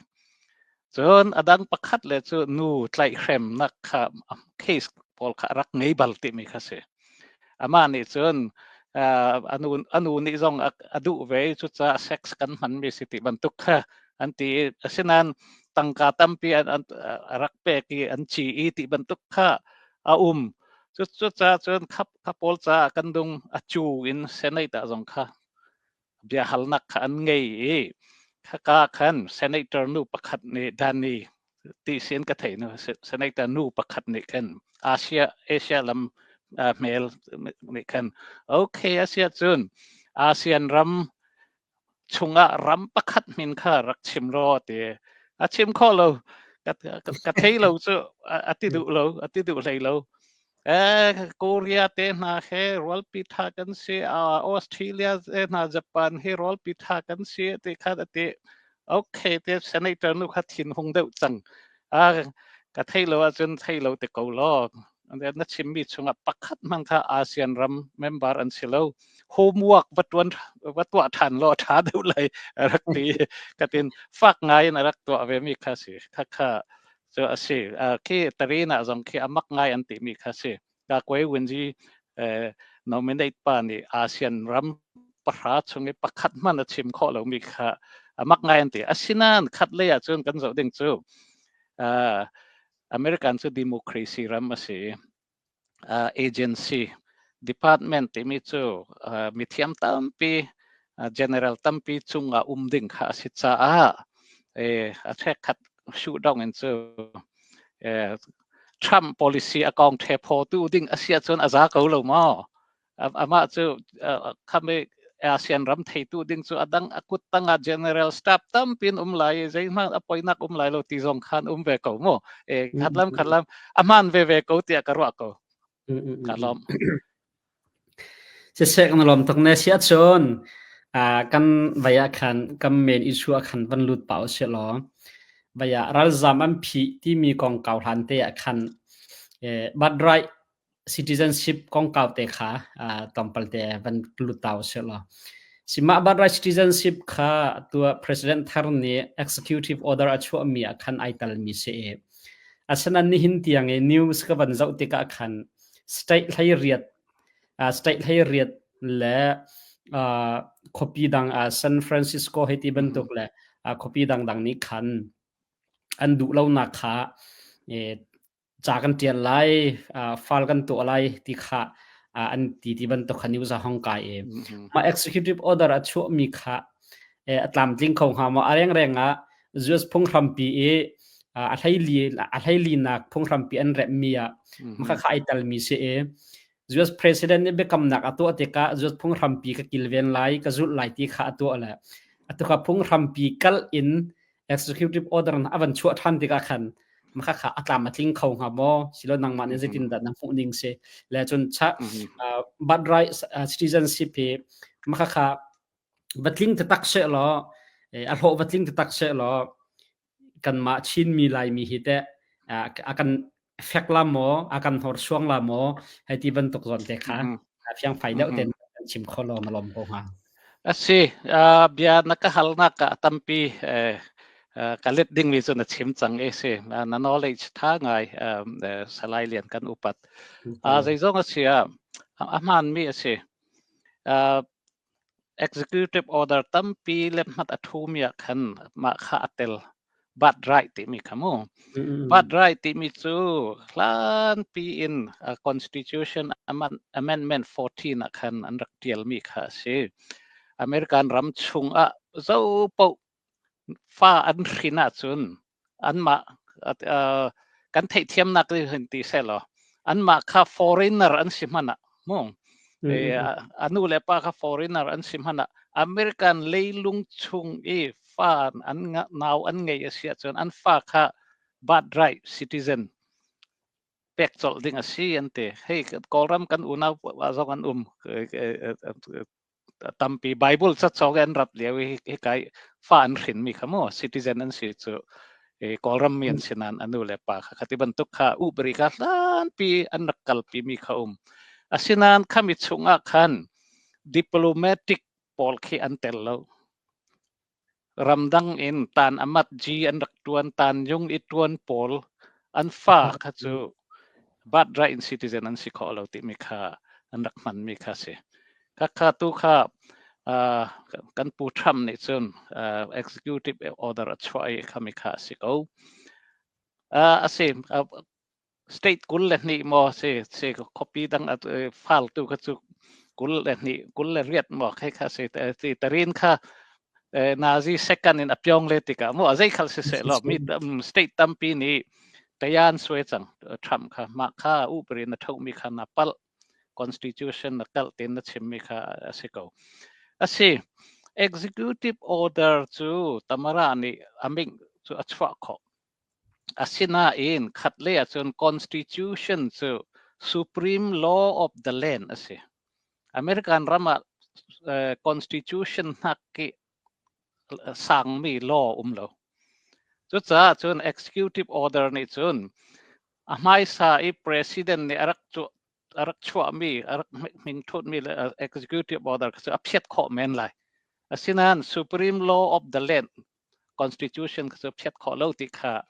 Cun a dang pakhat le cu nu tlaihhremnak kha case pawl kha a rak ngei bal timi kha si. Amah nih cun anu nih zong a duh ve i cucaah sex kan hmanmi si ti bantuk kha an ti i asinain tangka tampi a rak pek i an ci i ti bantuk kha a um. Cucaah cun kha pawl caah kan dung a cu in Senate ah zong kha biahalnak kha an ngei i khaka khan senator nu pakhat nih, Danny ti sin ka thei nu, senator nu pakhat nih khan Asia Asia lam hmel nih khan, okay, asia cun ASEAN ram chungah ram pakhat min kha rak chim law ti a chim kho lo, ka thei lo cu a ti duh lo, a ti duh hlei lo. Korea te hna he rualpi tha kan si, Australia te hna, Japan he rualpi tha kan si ti kha ti. Okay te, senator nu kha thin hung deuh cang. Ka thei lo ahcun thei lo te ko law, na chimmi chungah pakhat hmang kha ASEAN ram member an si lo, homework va tuan va tuah than law tha deuh lai rak ti katin fak ngai in a rak tuah ve mi kha si. Kha kha cu a si. Khi Tarina zong khi a mak ngai an timi kha si. Ka koi wunji nominate pa nih ASEAN ram 10 chung i pakhat hmanh a chim khawh lomi kha. Amak ngai an ti. Asinain khat lei ah cun kan zoh ding cu American cu democracy ram a si. Agency department timi cu mithiam tampi, general tampi cungah um ding kha a si caah a ṭhekkhat shoot-dong in cu Trump policy a kong ṭhephaw ding a si ahcun a za ko lo maw? Amah cu khami ASEAN ram theitu ding cu adang a kut tangah general staff tampin um lai i zeihmanh a poinak um lai lo ti zong khan um ve ko mu. E khatlam khatlam a hmaan ve ve ko tiah ka ruah ko. Ka lawm. Siseh, kan lawm tuk ne. Siah cun kan vai ah khan kan main issue ah khan van lut pah usih law, vai ah ralzam an phih timi kongkau hlan te ah khan birth right citizenship kongkau te kha tlawmpal te van lut ta usih law. Sima birth right citizenship kha tua president thar nih executive order a chuahmi ah khan ai talmi si i, asinain nihin tiang i news ka van zoh tikah khan state 18, state 18 le khuapi dang, San Francisco hei ti bantuk le khuapi dangdang nih khan an duh lonak kha ca kan ṭial lai, file kan tuah lai ti kha an ti ti bantuk kha news a hong kai i mah executive order a chuahmi kha a tlamtling kho hnga maw? A rengreng ah US phunghrampi i a hleili a hleilinak phunghrampi an remhmi ah mah kha ai talmi si i, US president nih biakamnak a tuah tikah US phunghrampi ka kilven lai, ka zulh lai ti kha a tuah le atu kha phunghrampi kal in executive order a van chuah ṭhan tikah khan mah kha a tlam a tling kho hnga maw silo, nangmah nih zeitin dah na hmuh ning si le cun cha birthright citizenship hi mah kha va tling taktak seh law, a hlawh va tling taktak seh law, kanmah Chinmi Laimi hi teh a kan fek la maw, a kan hnorsuang la maw, hei ti bantuk zawn te kha fiangfai deuh ten kan chim kho law na lawm ko hnga. Asi, bia na ka halnak ah tampi ka let dingmi cu na chim cang i si. Na knowledge tha ngai, Salai Lian, kan upat. Zeizong a si ah a hmaanmi a si. Executive order tampi le hmat a ṭhumi ah khan mah kha a tel. Birthright timi kha mu. Birthright timi cu hlanpi in Constitution Amendment 14 ah khan an rak ṭialmi kha a si. American ram chung ah zo paoh fa an hrin ahcun anmah kan theihthiamnak hin ti sehlaw, anmah kha foreigner an si hmanh ah mu, a nu le pa kha foreigner an si hmanh ah, American leilung chung i fa an nau an ngei a si ahcun an fa kha birthright citizen pek colh ding a si an ti. Hei, Kawlram kan unau zong an um tampi, Bible cacawng an rat lio i hika fa an hrinmi kha mu citizen an si cu, Kawlram mi an si nain a nu le pa kha khati bantuk kha ubri kha hlanpi an rak kalpi mi kha um. Asinain khami chungah khan diplomatic pawl khi an tel lo. Ramdang in tan amat G an rak tuan, tan yung i tuan pawl an fa kha cu birthright in citizen an si khawh lo timi kha an rak hmanmi kha si. Kha kha tu kha kan pu Trump nih cun executive order a chuah i khami kha a si ko. A si, state 22 maw si si, khuapi dang fal tu kha cu 22, 28 maw khi kha si ti tarin kha nazi second in a pyong le tikah mu a zei khal si se lo mi state tampi nih tayan sui cang Trump kha, mah kha upri na tho mi kha na pal, constitution na kal tin na chim mi kha a si ko. Asi, executive order cu tamara nih aming cu a chuah khawh. Asinain khatlei ahcun constitution cu supreme law of the land a si. American ram ah constitution hnak i sangmi law um lo. Cucaah cun executive order nih cun a hmaisa i president nih a rak chuahmi, a rak hmingthutmi le executive order kha cu a phiat khawh men lai. Asinain supreme law of the land constitution kha cu phiat khawh lo ti kha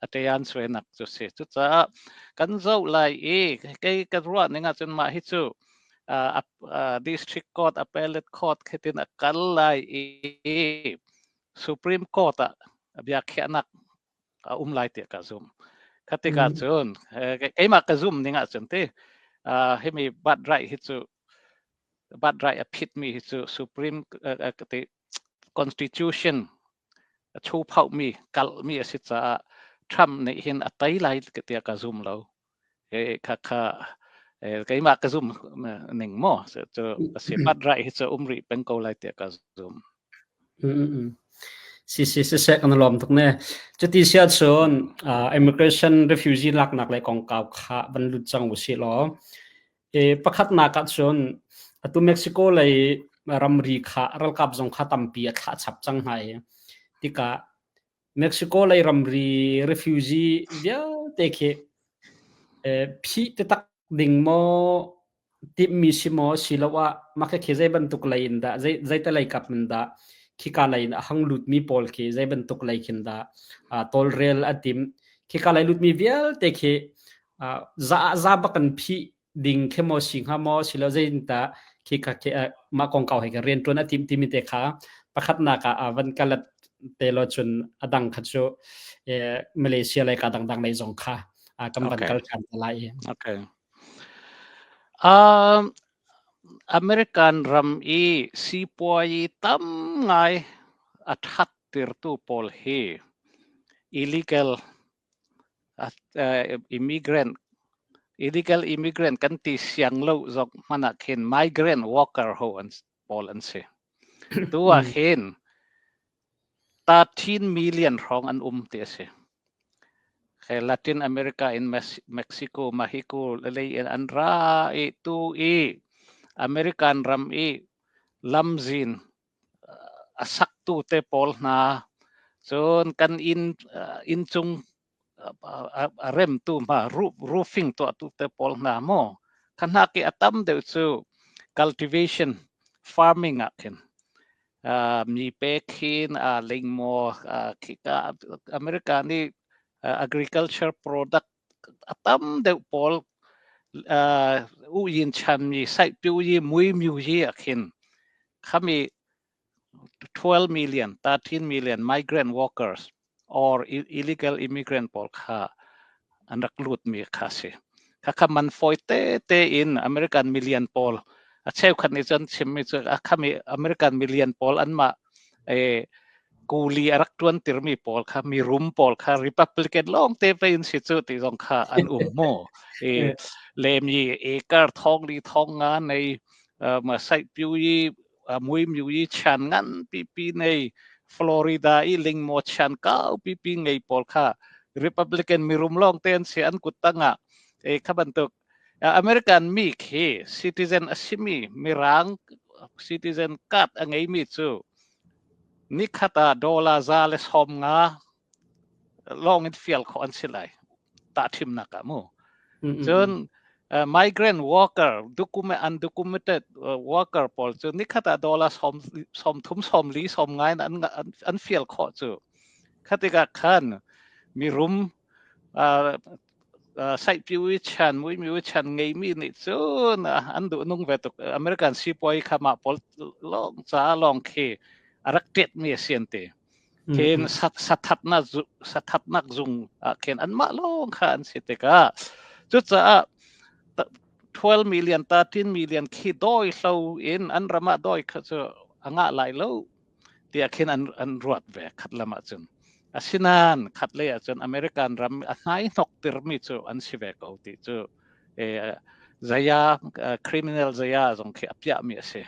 a ṭian suainak cu si. Cucaah kan zoh lai i kei ka ruah ning ahcun mah hi cu district court, appellate court khitin a kal lai i Supreme Court ah biakhiahnak a um lai tiah ka zumh. Kha tikah cun keimah ka zum ning ahcun ti himi birthright hi cu birthright a phitmi hi cu Supreme Constitution a chuphauhmi kalhmi a si caah Trump nih hin a tei lai tiah ka zum lo. Kha kha keimah ka zum ning maw cu a si birthright hi cu um rih peng ko lai tiah ka zum. Si si siseh kan lawm tuk ne. Cuti si ahcun immigration refugee laknak le kongkau kha van lut cang u sih law pakhatnak ahcun atu Mexico lei ramri kha ralkap zong kha tampi a thlah chap cang hna i tikah Mexico lei ramri refugee vialte khi phih taktak ding maw timhmi si maw siloah mah khi zei bantuk lei in dah zeite lei kap in dah khika lei in a hang lutmi pawl khi zei bantuk lei khin dah tawlrel a timh? Khika lei lutmi vialte khi za za bak kan phih ding khi maw si hnga maw silo zeitindah khika khi mah kongkau he kan rianṭuan a timh timi te kha pakhatnak ah van kalat te lo cun a dang kha cu Malaysia lei ka dangdang lei zong kha kan van kal ṭhan te lai. Okay. American ram i sipuayi tam ngai a ṭhattirtu pawl hi illegal immigrant illegal immigrant kan ti siang lo zong hmanh ah khin migrant worker ho an pawl an si. Tu ah hin 13 million hrawng an um ti a si. Latin America in Mexico, Mexico lei in an ra i tu i American ram i lamzin a saktu te pawl hna cun kan inn inncung a remtu hna roofing tuahtu te pawl hna maw kha hna khi a tam deuh cu cultivation farming ah khin mi pe khin lingmaw khika America nih agriculture product a tam deuh pawl uyin chanmi saihpiu yi muimyu yi ah khin khami 12 million 13 million migrant workers or illegal immigrant pawl kha an rak lutmi kha si. Khakha man fawi te te in American million pawl a cheukhat nih cun chimmi cu a khami American million pawl anmah kuli a rak tuan tirmi pawl kha mirum pawl kha Republican lawng te pe in si cu ti zong kha an um mu. E lemi acre thong li thong nga nei ma sait piu i mui myu i chan ngan pipi nei Florida i lingmaw chan kau pipi ngei pawl kha Republican mirum lawng te an si an kut tangah e kha bantuk American mi khi citizen a simi mirang citizen card a ngeimi cu nikhat ah dollar 150 lawng in fial khawh an si lai tahthimnak ah mu. Cun migrant worker document undocumented worker pawl cu nikhat ah dollar 30 40 50 in an fial khawh cu. Kha tikah khan mirum saihpiu i chan muimiu i chan ngeimi nih cun an duh nung ve tuk. American sipuai kha mah pawl lawng ca lawng khi a rak ṭetmi a si an ti. Khin sathatnak zung ah khin anmah lawng kha an si tikah cucaah 12 million 13 million khi dawi hlo in an ram ah dawi kha cu a ngah lai lo tiah khin an ruat ve khat lam ah cun. Asinain khat lei ah cun American ram a hnai hnok tirmi cu an si ve ko ti cu zaya criminal zaya zong khi a piahmi a si.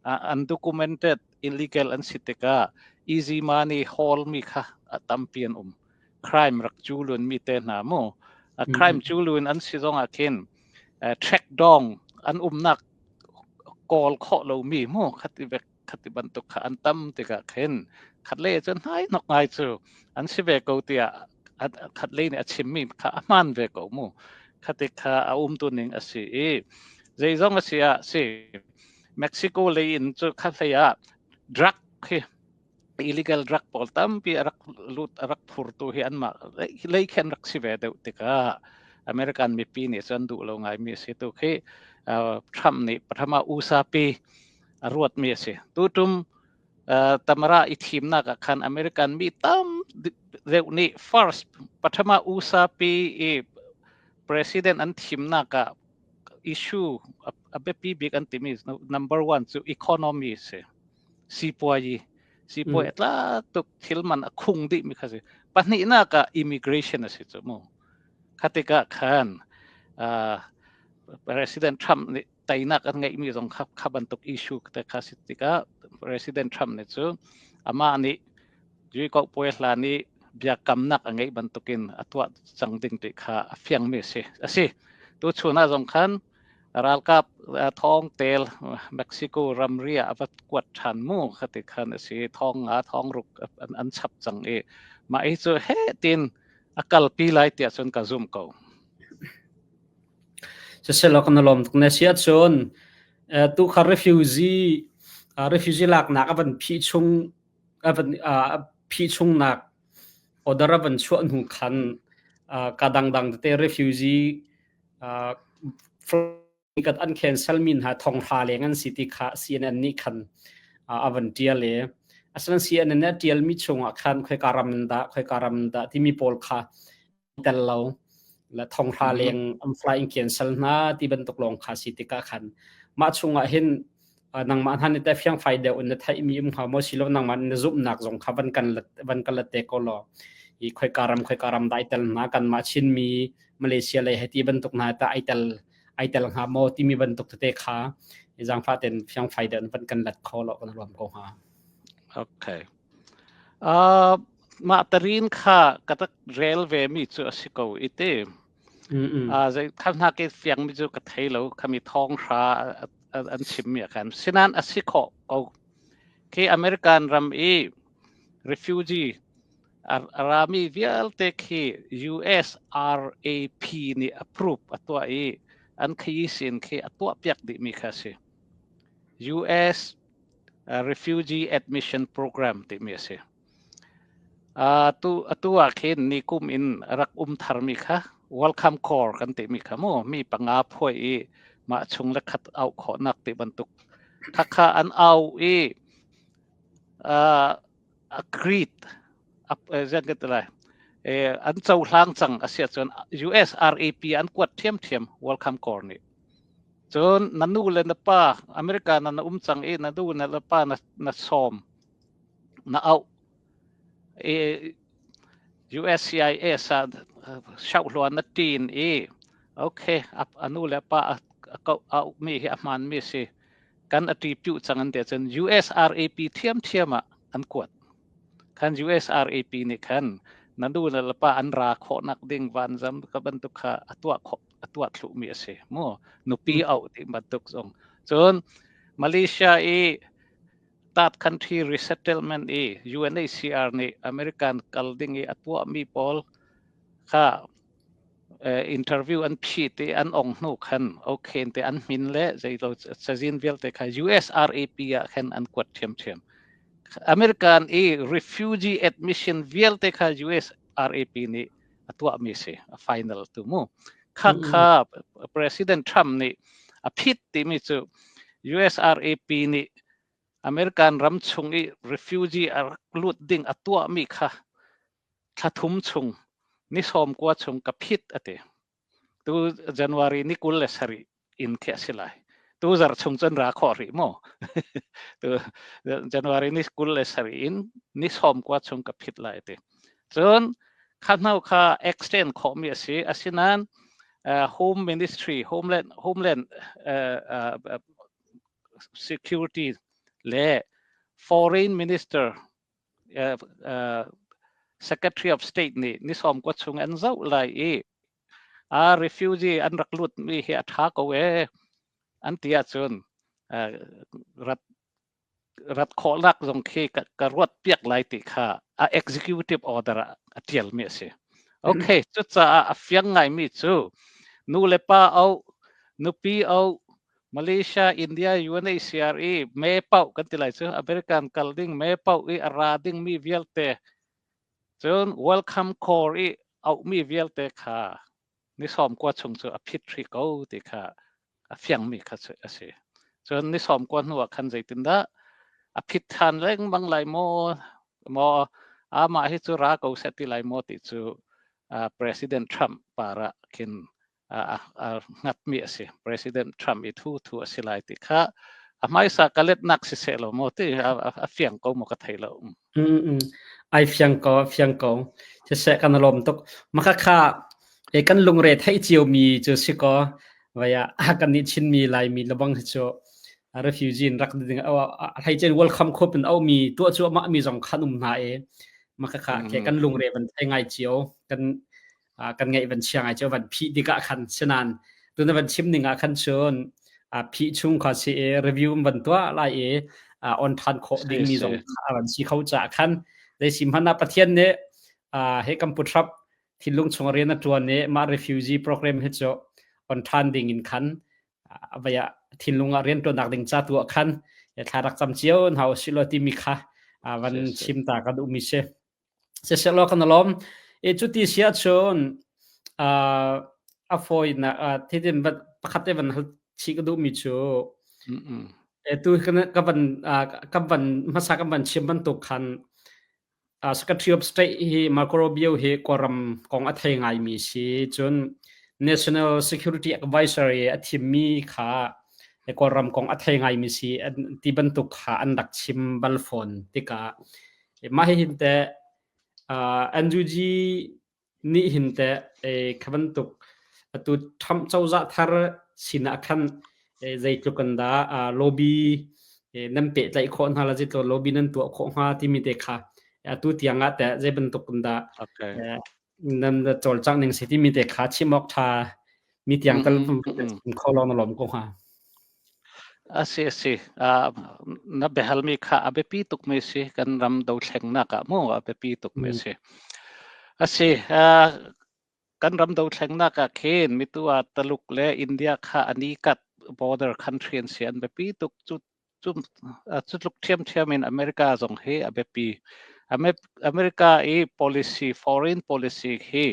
Undocumented illegal an si tikah easy money hawl mi kha a tampi an um. Crime rak culun mi te hna mu. Crime culun an si zong ah khin track dong an umnak kawl khawh lomi mu khati vek khati bantuk kha an tam tikah khin khat le cun hnai nok ngai cu an si ve ko tiah khat lei nih a chimmi kha a hmaan ve ko mu. Khati kha a umtu ning a si i zeizong a si ah si Mexico lei in cu kha hlei ah drug khi illegal drug pawl tampi a rak lut a rak phurtu hi anmah lei khin rak si ve deuh tikah American mipi nih cun duh lo ngaimi a si tu khi Trump nih pathama USA pi a ruatmi a si. Tutum Tamara i thimnak ah khan American mi tam deuh nih first pathama USA pi i president an thimnak ah issue a biapi bik an timi number one cu economy si. Sipuayi sipuai tla tuk thil man a khung dih mi kha si. Pahnihnak ah immigration a si cu mu. Khatika khan President Trump nih teinak an ngeihmi zong kha kha bantuk issue te kha si tikah President Trump nih cu amah nih Jui ko puai hlan i biakamnak a ngeih bantukin a tuah cang ding ti kha a fiangmi a si. A si. Tu chun ah zong khan ralkap thong tel Mexico ramri ah a va kuat ṭhan mu kha ti khan a si. Thong nga thong ruk an chap cang i mah hi cu he tin a kalpi lai tiah cun ka zum ko. Siselaw kan i lawm tuk. Na si ahcun tu kha refugee laknak a van phih chung a van phih chungnak order a van chuah hnu khan ka dangdang tete refugee kat an cancel mi hna thonghra leng an si ti kha CNN nih khan a van tial i asinain CNN nih a tial mi chungah khan khoika ram in dah khoika ram in dah timi pawl kha tel lo la thonghra leng an flying cancel hna ti bantuk lawng kha si tikah khan mah chungah hin nangmah hna nih teh fiangfai deuh in na theihmi um hnga maw silo nangmah na zumhnak zong kha van kan let te ko law i khoika ram dah ai tel hna kanmah Chinmi Malaysia lei he ti bantuk hna ta ai tel hnga maw timi bantuk tete kha i zaangfah ten fiangfai deuh in van kan let kho law kan ruam ko hnga. Okay. Mah tarin kha ka rak rel ve mi cu a si ko i ti. Zei kha hna ke fiang mi cu ka thei lo khami thong hra an chim mi khan sinan a si khawh ko. Khi American ram i refugee a rami vialte khi USRAP nih approve a tuah i an khi sin khi a tuah piak dih mi kha si. US Refugee Admission Program timi a si. Atu ah khin ni kum in rak um tharmi kha Welcome Corps kan timi kha mu mi panga phuai i mah chung le khat au khawhnak ti bantuk khakha an au i agreed zan ka lai an cohlang cang a si ahcun USRAP an kuat ṭhiamṭhiam Welcome Corps nih. Cun na nu le na pa America na na um cang i na nu na le pa na sawm na auh i USCIS ah shohluan na ṭin i okay a nu le pa a auhmi hi a hmaanmi a si kan a ṭipiuh cang an ti ahcun USRAP ṭhiamṭhiam ah an kuat. Khan USRAP nih khan na nu le pa an ra khawhnak ding vanzam ka bantuk kha a tuah khawh a tuah thluhmi a si mu. Nupi auh ti bantuk zong. Cun Malaysia i third country resettlement i UNHCR nih American kal ding i a tuahmi pawl kha interview an phit i an ong hnu khan okay te an hmin le zeilo cazin vialte kha USRAP ah khan an kuat ṭhiamṭhiam. American i refugee admission vialte kha USRAP nih a tuahmi si a final tu mu. Kha kha President Trump nih a phit timi cu USRAP nih American ram chung i refugee a rak lut ding a tuahmi kha thla thum chung ni sawm kua chung ka phit a ti. Tu January ni 27 in khi a si lai. Tu zarh chung cun ra khawh rih mu. Tu January ni 27 in ni sawm kua chung ka phit lai a ti. Cun kha hno kha extend khawhmi a si. Asinain Home Ministry, Homeland Security le Foreign Minister Secretary of State nih ni sawm kua chung an zoh lai i a refugee an rak lut mi hi a ṭha ko ee an ti ahcun rat rat khawhnak zong khi ka ruat piak lai ti kha a executive order ah a ṭialmi a si. Okay, cucaah a fiang ngaimi cu nu le pa au nupi au Malaysia, India, UNHCR i me paoh kan ti lai cu American kal ding me paoh i a ra dingmi vialte cun Welcome Corps i auhmi vialte kha ni sawm kua chung cu a phit hri ko ti kha a fiangmi kha a si. Cun ni sawm kua hnu ah khan zeitindah A phit ṭhan lengmang lai maw? Maw amah hi cu ra ko seh ti lai maw ti cu President Trump par ah khin a hngatmi a si. President Trump i thu thu a si lai ti kha a hmaisa ka letnak si seh lo maw ti a fiang ko maw ka thei lo. Ai fiang ko, fiang ko. Siseh kan lawm tuk. Maka kha e kan lungre theih cio mi cu si ko vaya kan nih Chinmi Laimi lebang hi cu refugee in rak ding hlei cen welcome khop in au mi tuah cu mah mi zong khan um hna e maka kha ke kan lungre van thei ngai cio kan kan ngaih van chia ngai cio van phih tikah khan sinan tuna van chim ning ah khan cun phih chung kha si e review van tuah lai e on than khawh ding mi zong van si kho cha khan dei sim hana Pathian nih he kan putrap thinlung chung rian a tuan i mah refugee program hi cu on than ding in khan vaya thinlung ah rian tuannak ding ca tu ah khan thla rak cam cio hna usih law timi kha van chim ta ka duh mi si. Siselaw kan lawm. E cuti si ahcun a fawinak thidin pakhat te van hal chih ka duhmi cu e tu ka van ka van hmasa kan van chim bantuk khan Secretary of State hi Marco Rubio hi Kawlram kong a thei ngaimi si. Cun National Security Advisor i a thimmi kha Kawlram kong a thei ngaimi si ti bantuk kha an rak chim bal fawn tikah mah hi hin teh NUG nih hin teh kha bantuk atu Trump cozah thar sinah khan zeitluk in dah lobby nan pehtlaih khawh hna la zeitluk lobby nan tuah khawh hnga timi te kha atu tiang ah teh zei bantuk in dah nan cawlcangh ning si timi te kha chim awk ṭha mi tiang tal kho lawng na lawm ko hnga. A si a si. Na biahalmi kha a biapi tukmi si. Kan ram dothlennak ah mu a biapi tukmi si. A si. Kan ram dothlennak ah khin mitu ah Taluk le India kha an i kat border country an si an biapi tuk. Cu cu cu tluk ṭhiamṭhiam in America zong hi a biapi. America i policy, foreign policy hi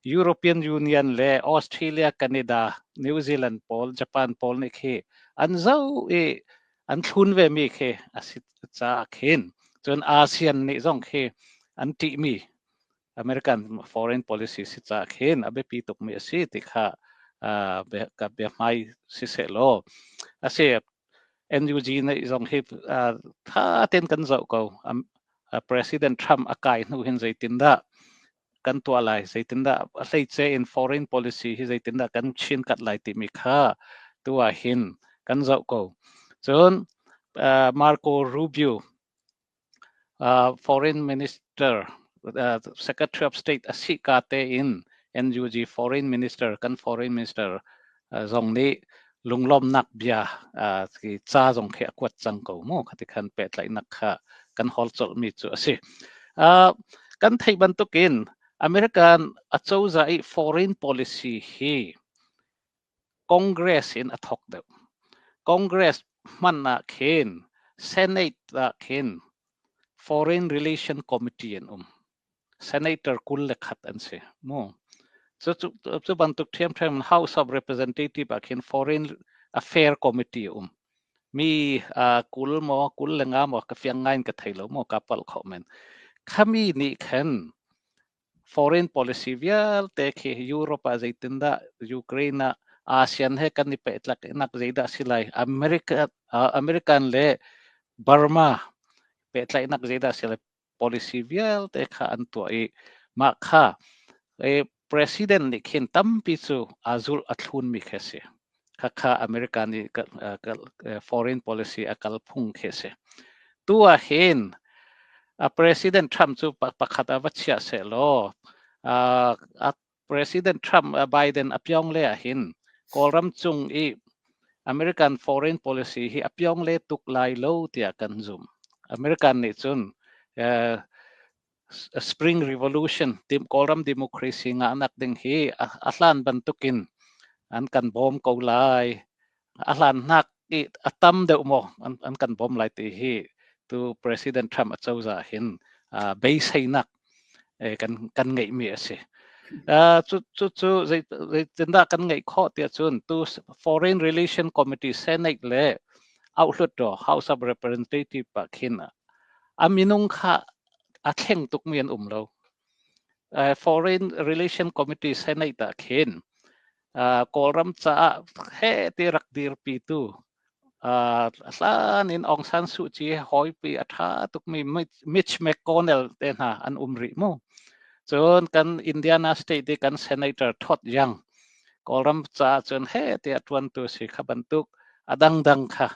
European Union le Australia, Canada, New Zealand pawl, Japan pawl nih khi an zoh i an thlun ve mi khi a si caah khin cun ASEAN nih zong khi an ṭihmi American foreign policy si caah khin a biapi tukmi a si ti kha ka biahmai si seh law a si. NUG nih zong hi tha tein kan zoh ko. President Trump a kai hnu hin zeitindah kan tuah lai, zeitindah a hleice in foreign policy hi zeitindah kan chin kat lai timi kha tu ah hin kan zoh ko. Cun Marco Rubio Foreign Minister, Secretary of State a si ka tein NUG Foreign Minister, kan Foreign Minister zong nih lunglawmnak bia ca zong khi a kuat cang ko mu khati khan pehtlaihnak kha kan hawl colhmi cu a si. Kan theih bantukin American acozah i foreign policy hi Congress in a thawk deuh. Congress hmanh ah khin Senate ah khin Foreign Relation Committee an um. Senator 21 an si mu. Cu bantuk ṭhiamṭhiam in House of Representative ah khin Foreign Affair Committee a um. Mi 20 maw 25 maw ka fiang ngai in ka thei lo maw ka palh kho men. Khami nih khan Foreign policy vialte khi Europe ah zeitindah Ukraine ah ASEAN he kan i pehtlaihnak zeidah si lai America American le Burma pehtlaihnak zeidah si lai policy vialte kha an tuah i mah kha president nih khin tampi cu aa zulh a thlunmi khi a si. Khakha America nih foreign policy a kal phung khi a si. Tu ah hin President Trump cu pakhat ah va chiah seh law President Trump Biden a pyong le ah hin Kawlram cung i American foreign policy hi a pyong le tuk lai lo tiah kan zumh. American nih cun Spring Revolution Kawlram democracy ngahnak ding hi a hlan bantukin an kan bawm ko lai. A hlannak i a tam deuh maw an kan bawm lai ti hi tu President Trump acozah hin beiseinak kan ngeihmi a si. Cu cu zeitindah kan ngeih khawh tiah cun tu Foreign Relation Committee Senate le Auhluttaw House of Representative ah khin a minung kha a thleng tukmi an um lo. Foreign Relation Committee Senate ah khin Kawlram caah he ti rak dirpitu hlan in Aung San Suu Kyi hawipi a ṭha tukmi Mitch McConnell te hna an um rih mu. Cun kan Indiana State i kan Senator Todd Young Kawlram caah cun he tiah ṭuantu si kha bantuk a dangdang kha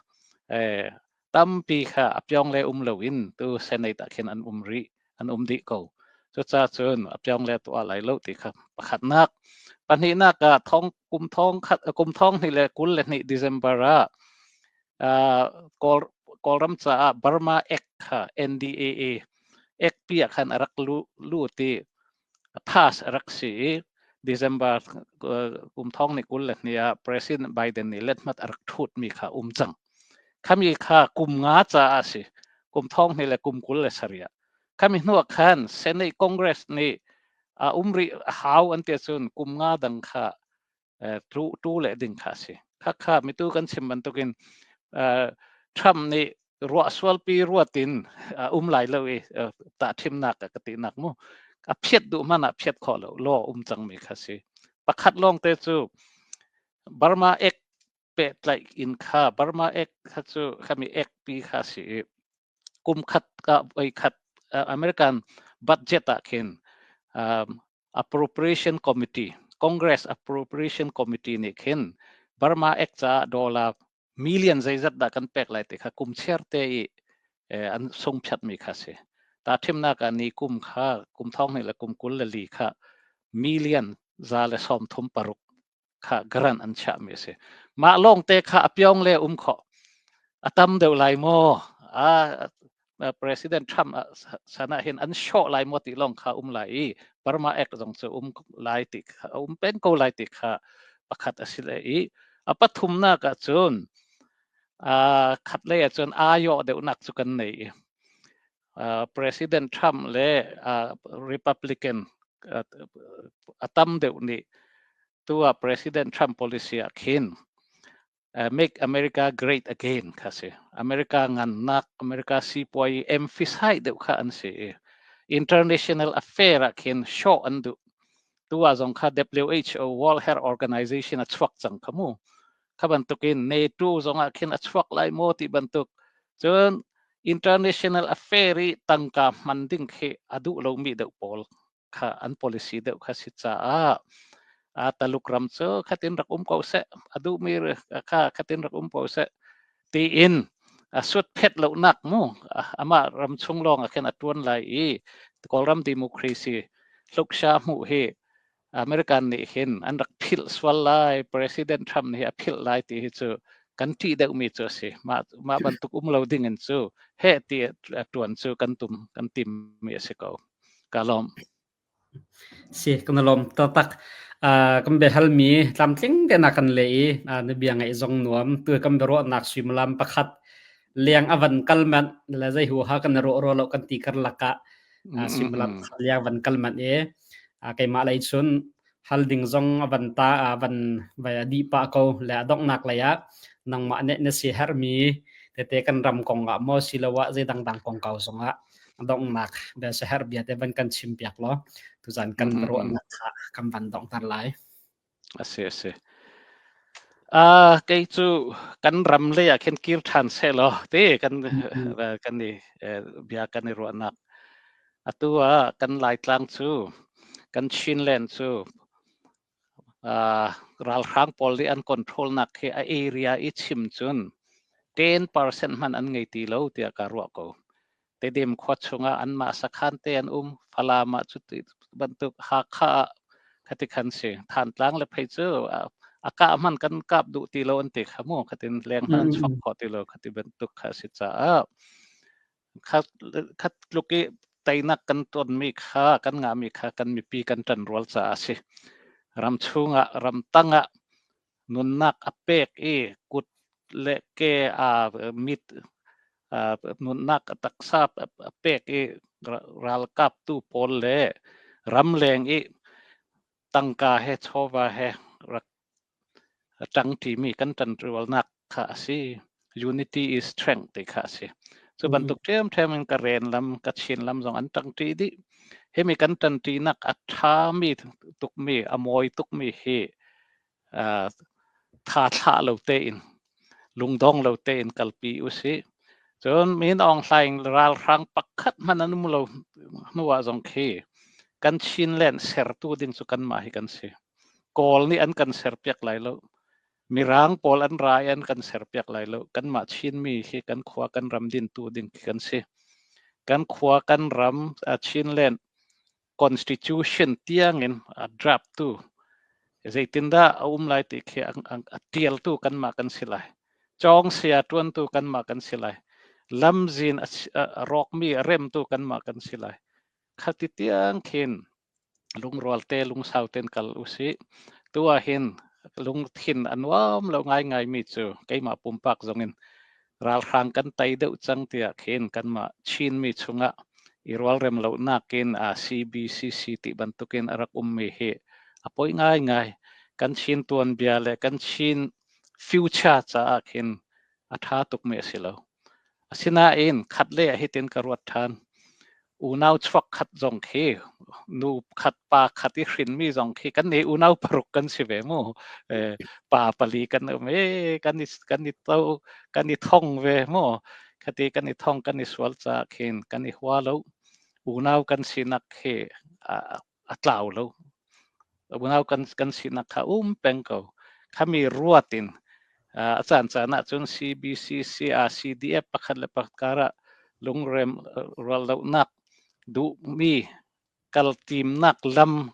tampi kha a pyong le um loin tu Senate ah khin an um rih an um dih ko. Cucaah cun a pyong le tuah lai lo ti kha pakhatnak. Pahnihnak ah thong kum thong khat kum thong hnih le 22 December ah Kawl Kawlram caah Burma Act kha NDAA Act pi ah khan a rak lu lut i pass a rak si i December kum thong ni 22 ah President Biden nih lethmat a rak thutmi kha um cang. Khami kha kum nga caah a si. Kum thong hnih le kum 27 ah. Khami hnu ah khan Senate Congress nih a um rih hau an ti ahcun kum nga dang kha tu le ding kha a si. Khakha mitu kan chim bantukin Trump nih ruah sualpi ruat in um lai lo i tah thimnak ka ti nak mu a phiat duh hmanh ah phiat khawh lo law um cangmi kha si. Pakhat lawng te cu Burma Act pehtlaih in kha Burma Act kha cu khami Act pi kha si i kum khat ka voi khat American budget ah khin Appropriation Committee Congress Appropriation Committee nih khin Burma Act caah dollar million zeizat dah kan pek lai ti kha kum chiar te i an sungphiatmi kha si. Ta thimnak ah ni kum kha kum thong hnih le kum 24 kha million 136 kha grant an chiahmi a si. Mah lawngte kha a pyong le um khawh. A tam deuh lai maw? Ah, President Trump sana hin an shawh lai maw ti lawng kha um lai i Burma Act zong cu um lai ti kha um peng ko lai ti kha pakhat a si le i a pathumnak ah cun khat lei ah cun ayo deuhnak cu kan nei i President Trump le Republican a tam deuh nih tu ah President Trump policy ah khin Make America Great Again kha si. America ngannak, America sipuai emphasize deuh kha an si i international affair ah khin show an duh. Tu ah zong kha WHO World Health Organization a chuak cang kha mu. Kha bantukin NATO zong ah khin a chuak lai maw ti bantuk. Cun international affair i tangka hman ding khi a duh lomi deuh pawl kha an policy deuh kha si caah a Taluk ram cu khatin rak um ko seh a duhmi kha khatin rak um ko seh tiin a sut phet lonak mu amah ram chung lawng ah khin a tuan lai i Kawlram democracy hluksha hmuh hi American nih hin an rak philh sual lai President Trump nih a philh lai ti hi cu kan ṭih deuhmi cu a si mah mah bantuk um lo ding in cu heh ti ṭuan cu kan tum kan tim mi a si ko. Ka lawm. Si, kan lawm taktak. Kan biahalmi tlamtling te na kan leh i na bia ngaih zong nuam. Tu kan biaruahnak suimilam pakhat leng a van kal manh le zei huaha kan ruah ro lo kan ti karlak ah suimilam pakhat leng van kal manh i keimah lei cun hal ding zong a van ta a van vai a dih pah ko le a donghnak lei ah nangmah nih na si herhmi tete kan ram kong ah maw siloah zei dangdang kongkau zong ah donghnak bia si herh bia te van kan chim piak law tuzan kan ruahnak kha kan van donghter lai. Asi asi. Kei cu kan ram lei ah khin kir ṭhan seh law ti kan kan i bia kan i ruahnak. Atu ah kan Laitlang cu kan Chinland cu ralhrang pawl nih an control nak hi a area i chim cun 10% hmanh an ngei ti lo tiah ka ruah ko. Tedim khua chungah anmah sakhan te an um. Falam ah cuti bantuk Hakha ah khati khan si. Thantlang le phei cu a kah hmanh kan kap duh ti lo an ti kha mu. Khatin leng hmanh an chuak khawh ti lo khati bantuk kha si caah khat tluk i teinak kan tonmi kha kan ngahmi kha kan mipi kan ṭanrual caah a si. Ram chungah ramtang ah nunnak a pek i kut le ke a mit nunnak a taksa a pek i ralkaptu pawl le ramleng i tangka he chawva he rak ṭangṭimi kan ṭanrualnak kha a si. Unity is strength ti kha a si. Cu bantuk ṭhiamṭhiam in Karen lam, Kachin lam zong an ṭangṭi dih. Himi kan ṭanṭinak a ṭhami tukmi, a mawi tukmi hi tha thlah lo tein, lungdong lo tein kalpi usih. Cun Min Aung Hlaing ralhrang pakhat hmanh an um lo hnu ah zong khi kan Chinland sertu ding cu kanmah hi kan si. Kawl nih an kan serpiak lai lo. Mirang pawl an ra i an kan serpiak lai lo. Kanmah Chinmi hi kan khua kan ram dintu ding khi kan si. Kan khua kan ram Chinland constitution tiangin a draft tu zeitindah a um lai ti khi a tialtu kanmah kan si lai. Cawng sia tuantu kanmah kan si lai. Lamzin a rawkmi a remtu kanmah kan si lai. Khati tiang khin lungrual te lungsau ten kal usih. Tu ah hin lungthin a nuam lo ngaingai mi cu keimah pumpak zong in ralhrang kan tei deuh cang tiah khin kanmah Chinmi chungah i rualrem lonak in CBCC ti bantukin a rak ummi hi a poi ngaingai. Kan Chin tuanbia le kan Chin future caah khin a ṭha tukmi a si lo. Asinain khatlei ah hitin ka ruat ṭhan. Unau chuak khat zong khi nu khat pa khat i hrinmi zong khi kan nih unau paruk kan si ve mu. Pa pali kan um i kan i to kan i thong ve mu. Khati kan i thong kan i sual caah khin kan i hua lo. Unau kan sinak khi a tlau lo. Unau kan sinak kha um peng ko. Khami ruat in a caan caan ahcun CBCC, CDF pakhat le pakhat karah lungrem rual lonak duhmi kal timnak lam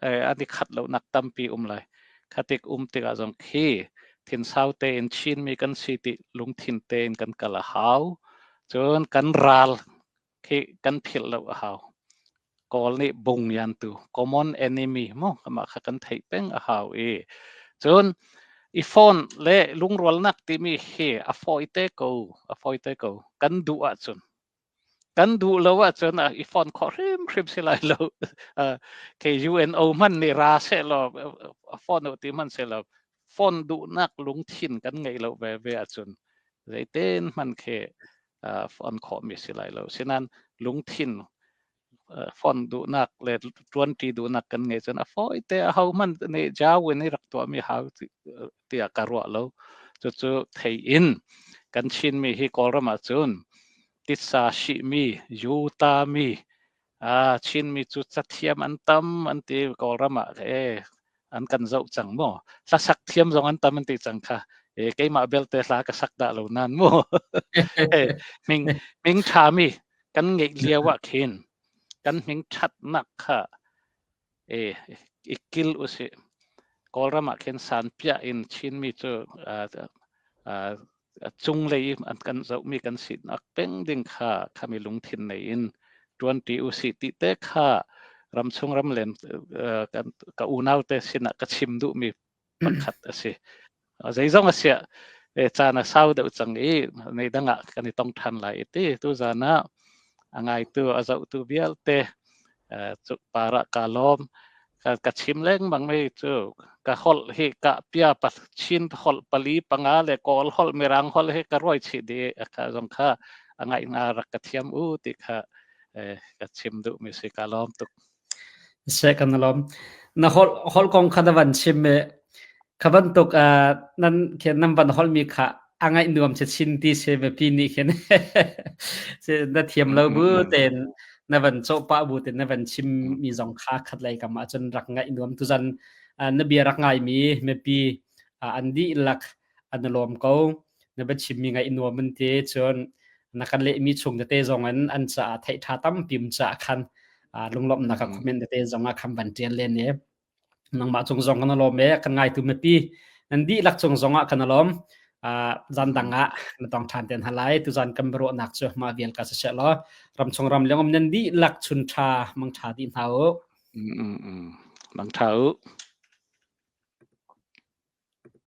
an i khat lonak tampi um lai. Khatik um tikah zong khi thinsau tein Chinmi kan si ti lungthin tein kan kal a hau. Cun kan ral khi kan philh lo a hau. Kawl nih bung yan tu common enemy mu amah kha kan theih peng a hau i cun i phone le lungrualnak timi hi a fawi te ko a fawi te ko kan duh ahcun kan duh lo ahcun i phone khawh hrimhrim si lai lo ke UNO hman nih ra se law phone ti hman se law phone duhnak lungthin kan ngeih lo ve ve ahcun zeiten hman khi fon khawhmi si lai lo. Sinan lungthin fon duhnak le ṭuanṭi duhnak kan ngeih cun a fawi te aho hmanh nih jawin i rak tuahmi hau tiah ka ruah lo. Cucu thei in kan Chinmi hi Kawlram ahcun titsa sihmi, yutami, Chinmi cu cathiam an tam an ti Kawlram ah an kan zoh cang mu. Hlasak thiam zong an tam an ti cang kha. E, keimah belte hla ka sak dah lo nan mu. e, ming ming ṭhami kan ngeih lio ah khin kan hming ṭhatnak kha e, i kil usih. Kawlram ah khin sanpiah in Chinmi cu cunglei an kan zohmi kan sinak peng ding kha khami lungthin nei in ṭuanṭi usih ti te kha ramchung ramleng kan ka unau te sinah ka chim duhmi pakhat a si. Zeizong a siah caan a sau deuh cang i nei dang ah kan i tong ṭhan lai i ti tuzan ah a ngaitu a zohtu vialte cu par ah kaa lawm. Ka chim lengmang mi cu ka holh hi ka pia pa Chin holh pali panga le Kawl holh Mirang holh hi ka ruai chih dih kha zong kha a ngaih nga rak ka thiam u ti kha ka chim duh mi si ka lawm tuk. Se kan lawm. Na holh holh kong kha na van chim i Kha bantuk nan khin nan van holhmi kha a ngaih nuam che chin ti si mipi nih khin na thiam lo bu tein na van cawh pah bu tein na van chim mi zong kha khat lei kam ah cun rak ngaih nuam tuzan na bia rak ngai mi mipi an dihlak an lawm ko na va chim mi ngaih nuam an ti cun na kan leh mi chung tete zong in an caah theih tha tampi um caah khan lunglawmhnak a comment tete zong ah khan van tial len i Nangmah cung zong kan lawm e kan ngaitu mipi nan dihlak cung zong ah kan lawm. Zan dang ah na tong ṭhan ten halai tuzan kan biaruahnak cu mah vial ka si law ramchung ram leng um nan dihlak chun ṭha mang ṭha dih hna u. Mang ṭha u.